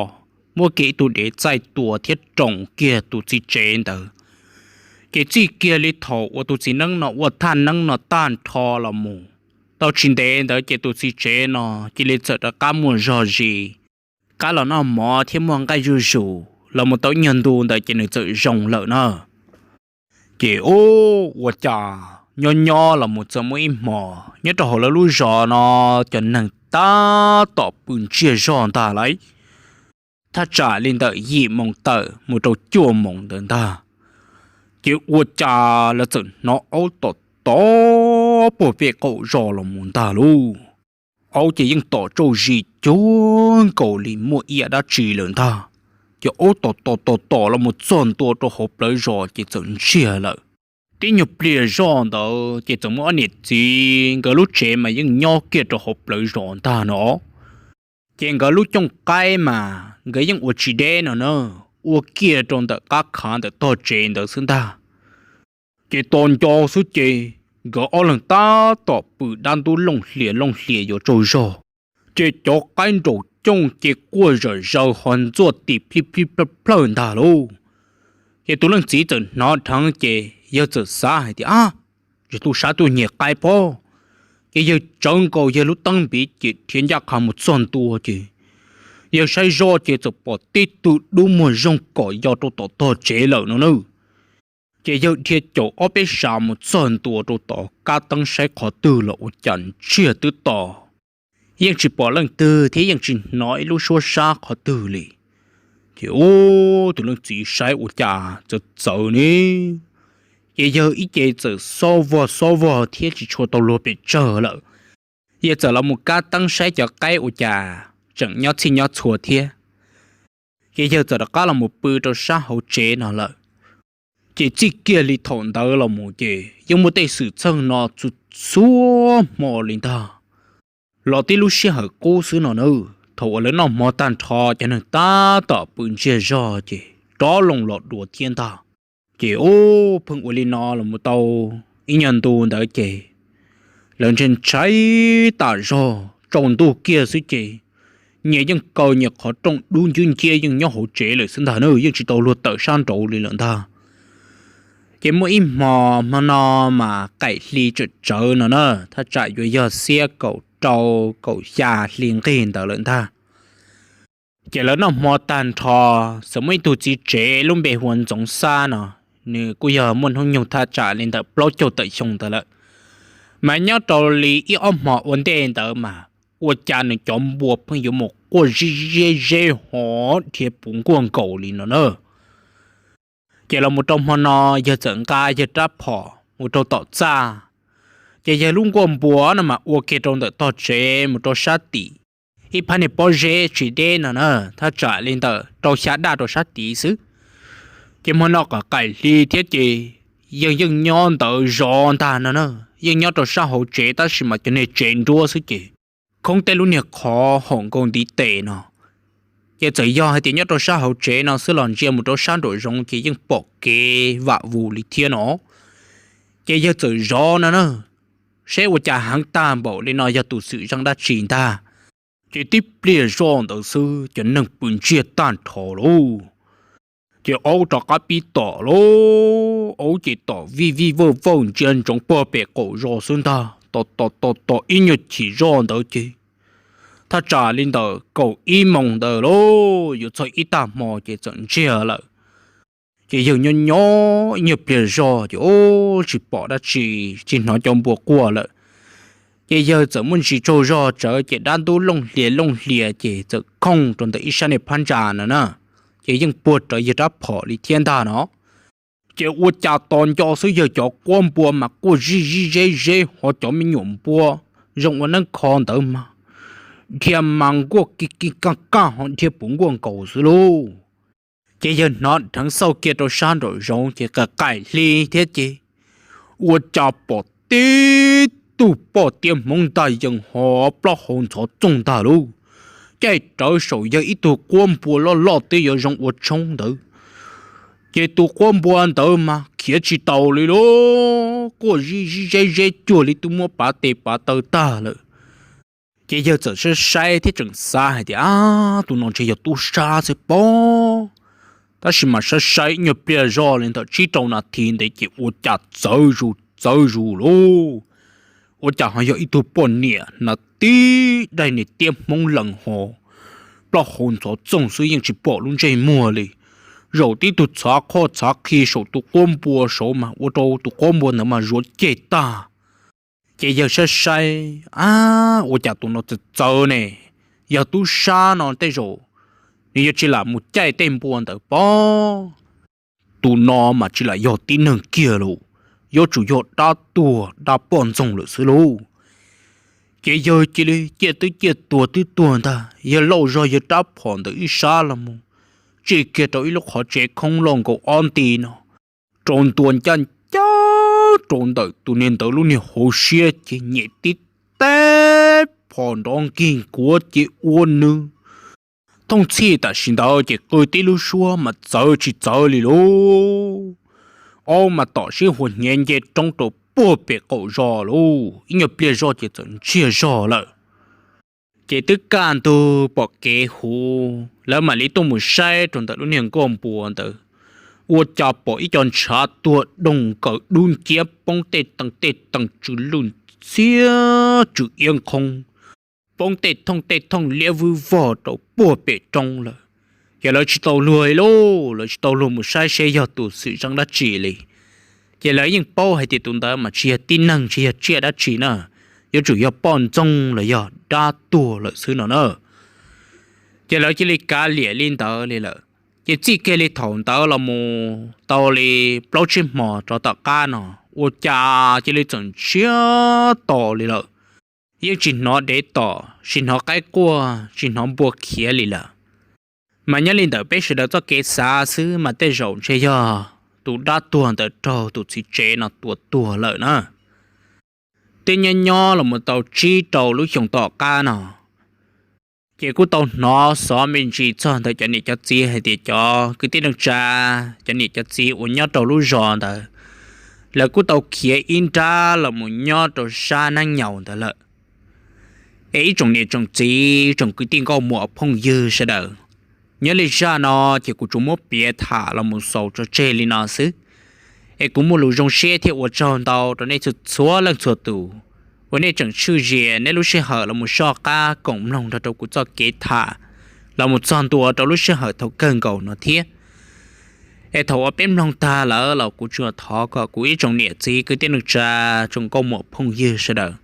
muab kiag ib tug dev txaij tua thiab roos kiag tus txiv tsev ntawd. Ces txij kiag li thaum uas tus txiv neeb no ua thaj neeb no tag nrho los mus tau tsis ntev ntawd ces tus txiv tsev no cia li txawm rov qab muaj zog zis, qab los noj mov thiab muaj nqaij zuj zus los mus tau ib nyuag ntu ntawd ces nws txawm zoo lawm na. Ces ub, ua cas nyob nyob los mus txawm muaj ib hmos nyob rau hauv lawv lub zos no cov neeg tab tom pw ntsiag zog ntag lauj. Thaj tsam li ntawm yim moos tawm mus rau cuaj moos ntawd ntag, ces ua cas lawv txawm hnov aub tom tom puag pem qaum zos los mus ntag lauj. Aub ces yeej tom tsauj zis cuag nkaus li muaj ib yam dab tsi lawm ntag. Ces aub tom tom tom tom los mus txog ntua rau hauv plawv zos ces txawm ntsiag lawm. Tib nyuag pliag zoj ntawd ces txawm muaj ob niam txiv, nkawd lub tsev mas yeej nyob kiag rau hauv plawv zos ntag no. Ces nkawd lub cooj qaib mas nkawd yeej ua tsis deb no na, ua kiag rau ntawm qab khav ntawm tog tsev ntawd xwb ntag. Ces tos nco xwb ces nkawd ob leeg tab tom pw dab ntub looj hlias looj hlias yuav tsaug zog, ces cov qaib nraum cooj ces quaj zom zaws ho ntxuaj tis plij plij plawj plawj ntag lauj. Ces tus leej txiv txawm hnov dheev ces yawg txawm xav hais tias, ab, tus sab tuaj nyiag qaib pob. Ces yawg tsawv nkaus yawg lub teeb npiv ces rhiav ncaj qha mus txog ntua ces yawg saib zoj ces txawm pom tib tug dub muag zoog kom yo rau tom tog tsev lawm no na. Ces yawg dhia caum ob peb sab mus txog ntua rau tom kab teeb saib qhov twg los ua cas ntsiag twb to, yeej tsis pom leej twg thiab yeej tsis hnov ib lub suab sab qhov twg li. Ces ub, tus leej txiv saib ua cas txawv txawv ne, ces yawg ib ce txawm xob vog xob vog thiab tsis tshua tau luag pes tsawg lawm. Yawg txawm los mus kab teeb saib cov qaib ua cas tseem nyob txhij nyob txhua thiab. Ces yawg txawm rov qab los mus pw rau sab hauv tsev no lawm. Ces txij kiag li thaum ntawd los mus ces yeej muaj tej xwm txheej no txhua txhua hmo li ntag. Los tib lub sij hawm qub xwb no na, thaum uas lawv noj hmo tag nrho cov neeg tab tom pw ntsiag zog ces rov loo los dua thiab ntag. Ces ub, pheej ua li no los mus tau ib nyuag ntu ntawd ces lawv ntshai ntshai tas zog, tsaus ntuj kiag xwb ces nyias yeej kaw nyias qhov rooj dub ncwb nciab yeej nyob hauv tsev lawm xwb ntag na, yeej tsis tau luag tawm sab nraud li lawm ntag. Ces muaj ib hmo, hmo no mas qaim hli tsawm tsawv no na, thaj tsam yuav yog xiab kaum rau kaum xya hli nqig ntawd lawm ntag. Ces lawv noj hmo tag nrho, txawm muaj ib tug txiv tsev lub npe hu ua Ntxoov Xab no, nws kuj yog muaj hnub nyoog thaj tsam li ntawm plaub caug tawm xyoo ntawd lawm. Mas nyob rau li ib ob hmo ua ntej ntawd mas ua cas nws cov npua pheej yuav mus quaj zib zeb zeb ho dhia puv nkuaj nkaus li no na. Ces los mus rau hmo no yawg txawm nqa yawg rab phom mus rau tom txaj, ces yawg lub nkuaj npua no mas ua kiag rau ntawm tog tsev mus rau sab tim ib phab niag pob zeb tsis deb no na, thaj tsam li ntawm rau xya daj rau sab tid xwb. Ces hmo no kom qaim hli thiab ces yawg yeej nyob ntawd zov ntag no na, yeej nyob rau sab hauv tsev tab sis mas cov niag tsev nruab xwb ces khoob tej lub niag qhov haum nkaus ntiv tes no. Ces txawm yog hais tias nyob rau sab hauv tsev no xwb los ntsia mus rau sab nraum zoov ces yeej pom kev vam vus li thiab no. Ces yawg txawm zov no na, seb ua cas heev tag npaum li no yog tus xwm zeej dab tsi ntag. Ces tib pliag zoj ntawd xwb cov neeg pw ntsiag tag nrho lauj. Ces aub rov qab pib tom lauj, aub ces tom vij vij vawj vawj ntsia ntsoov puag pem qaum zos xwb ntag, tom tom tom tom ib nyuag chim zoj ntawd ces thaj tsam li ntawm kaum ib moos ntawd lauj, yuav txog ib tag hmo ces txawm ntsiag lawm. Ces yawg nyob nyob ib nyuag pliag zog ces ub tsis pom dab tsi, tsis hnov cov npua quaj lawm. Ces yawg txawm muaj ntsis tsaug zog tsawv ces dab ntub looj hlias looj hlias ces txawm khooj rau ntawm ib sab niag phab ntsa no na, ces yeej puag rawv yawg rab phom li thiab ntag no. Ces ua cas tos nco xwb yawg cov quab npua mas quaj zij zib zeb zeb ho cov me nyuam npua zoo ua neeb kho ntawd mas dhia mas nkuaj ki ki kaj kaj ho dhia puv nkuaj nkaus xwb lauj. Ces yawg hnov dheev xauj kiag rau sab nraum zoov ces qaim qaim hli thiab ces ua cas pom tib tug poj tiab hmoov ntag yees ho plaub hau ntxhov txoog ntag lauj. Caij rawv saum yawg ib tug quab npua loj loj twb yuav zoo ua tshoob ntawd, ces tus quab npua ntawd mas khiav tsis taus li lauj, quaj zib zib zeb zeb cuag li twb muab pav tes pav taw tag lawm. Ces yawg txawm saib saib thiab tseem xav hais tias, ab, tus no ntshe yog tub sab xwb pob. Tab sis mas saib saib ib nyuag pliag zoj li ntawm tsib rau nas this ntev ces ua cas txawv zus txawv zus lauj. Ua cas ho yog ib tug poj niam hnav tib daim niag tiab hmoob lees ho plaub hau ntxhov txoog xwb yeej tsis pom lub ntsej muag li. Zaum tib tug txhav qhoj txhav qhi saum tus quab npua saud mas ua rau tus quab npua ntawd mas zuav ceg tag. Ces yawg saib saib, ab, ua cas tus no txawv txawv ne, yog tub sab no tej zaum nws yuav tsis lam mus caij tej npua ntawd pob. Tus no mas tsis lam yog tib neeg kiag lauj, yuav tsum yog dab tuag dab poj ntxoog lawm xwb lauj. Ces yawg cia li ciaj twb ciaj tuag twb tuag ntag, yawg lauj zog yawg rab phom ntawm ib sab los mus tsim kiag rau ib lub qhov tsev khoob loj nkaus ob nti no, rau ntua ncaj ncaj rau ntawm tus niag ntawd lub niag hauv siab ces nyem tib teb phom nrov nkig nkuav ces ua nws thooj txhij tam sim ntawd ces qw tib lub suab mas txawv tsis txawv li lauj. Aub mas tom sib huas hnyav nce roob rau puag pem qaum zos lauj, ib nyuag pliag zoj ces txawm ntsiag zog lawm. Ces twb kaj ntug pom kev huv, lawv mam li tuaj mus saib rau ntawm lub niag nkuaj npua ntawd, ua cas pom ib co ntshav tuag doog nkaws dub nciab poob tej tees tej tees tsw lwj ntxiab tsw iab nkhoob, poob tej thooj tej thooj liab vwb vog rau puag pem roob lawm. Ces lawv tsis tau luag li lauj, lawv tsis tau luag mus saib seb yog tus xwm txheej dab tsi li. Ces lawv yeej paub hais tias tus ntawd mas tsis yog tib neeg tsis yog tsiaj dab tsi na, yuav tsum yog poj ntxoog los yog dab tuag lawm xwb no na. Ces lawv cia li kav liam li ntawd li lawm. Ces txij kiag li thaum ntawd los mus tau li plaub tsib hmos rov tom qab no, ua cas cia li txawm ntsiag to li lawm. Yeej tsis hnov dev tom, tsis hnov qaib quaj, tsis hnov npua khiav li lawm. Mas nyob li ntawm peb sawv daws txoj kev xav xwb mas tej zaum ntshe yog tus dab tuag ntawd raug tus txiv tsev no tua tuag lawm na. Twb nyob nyob los mus tau tsib rau lub xyoo tom qab no, ces kuj tau hnov xov me ntsis txog ntawm cov niam cov txiv hais tias cov kwv tij neej tsa, cov niam cov txiv uas nyob rau lub zos ntawd, lawv kuj tau khiav ib nrab los mus nyob rau sab neeb nyaus ntawd lawm. Es ib tsoom niam tsoom txiv tsoom kwv tij nkauj muam phooj ywg sawv daws, nyob li zaj no ces kuv tsuas muab piav tham los mus xaus tso tseg li no xwb. Es kuv muaj lus zoo siab thiab ua tsaug ntau rau nej txhua txhua leej txhua tus uas nej tseem tshwj zias nej lub sij hawm los mus soj qab koom mloog nrog rau kuv txoj kev tham los mus txog ntua rau lub sij hawm thaum kawg nkaus no thiab. Es thaum uas peb mloog tag lawm los kuv tsuas thov kom kuv ib tsoom niam txiv kwv tij neej tsa, tsoom nkauj muam phooj ywg sawv daws,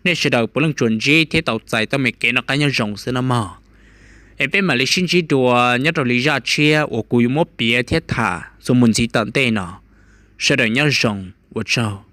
nej sawv daws puav leej tsuas ntsib thiab tau txais txoj me kev noj qab nyob zoo xwb nawb mog. Es peb mam li sib ntsib dua nyob rau li zaj tshiab uas kuv yuav muab piav thiab tham txuas mus ntxiv tom ntej no. Sawv daws nyob zoo, ua tsaug.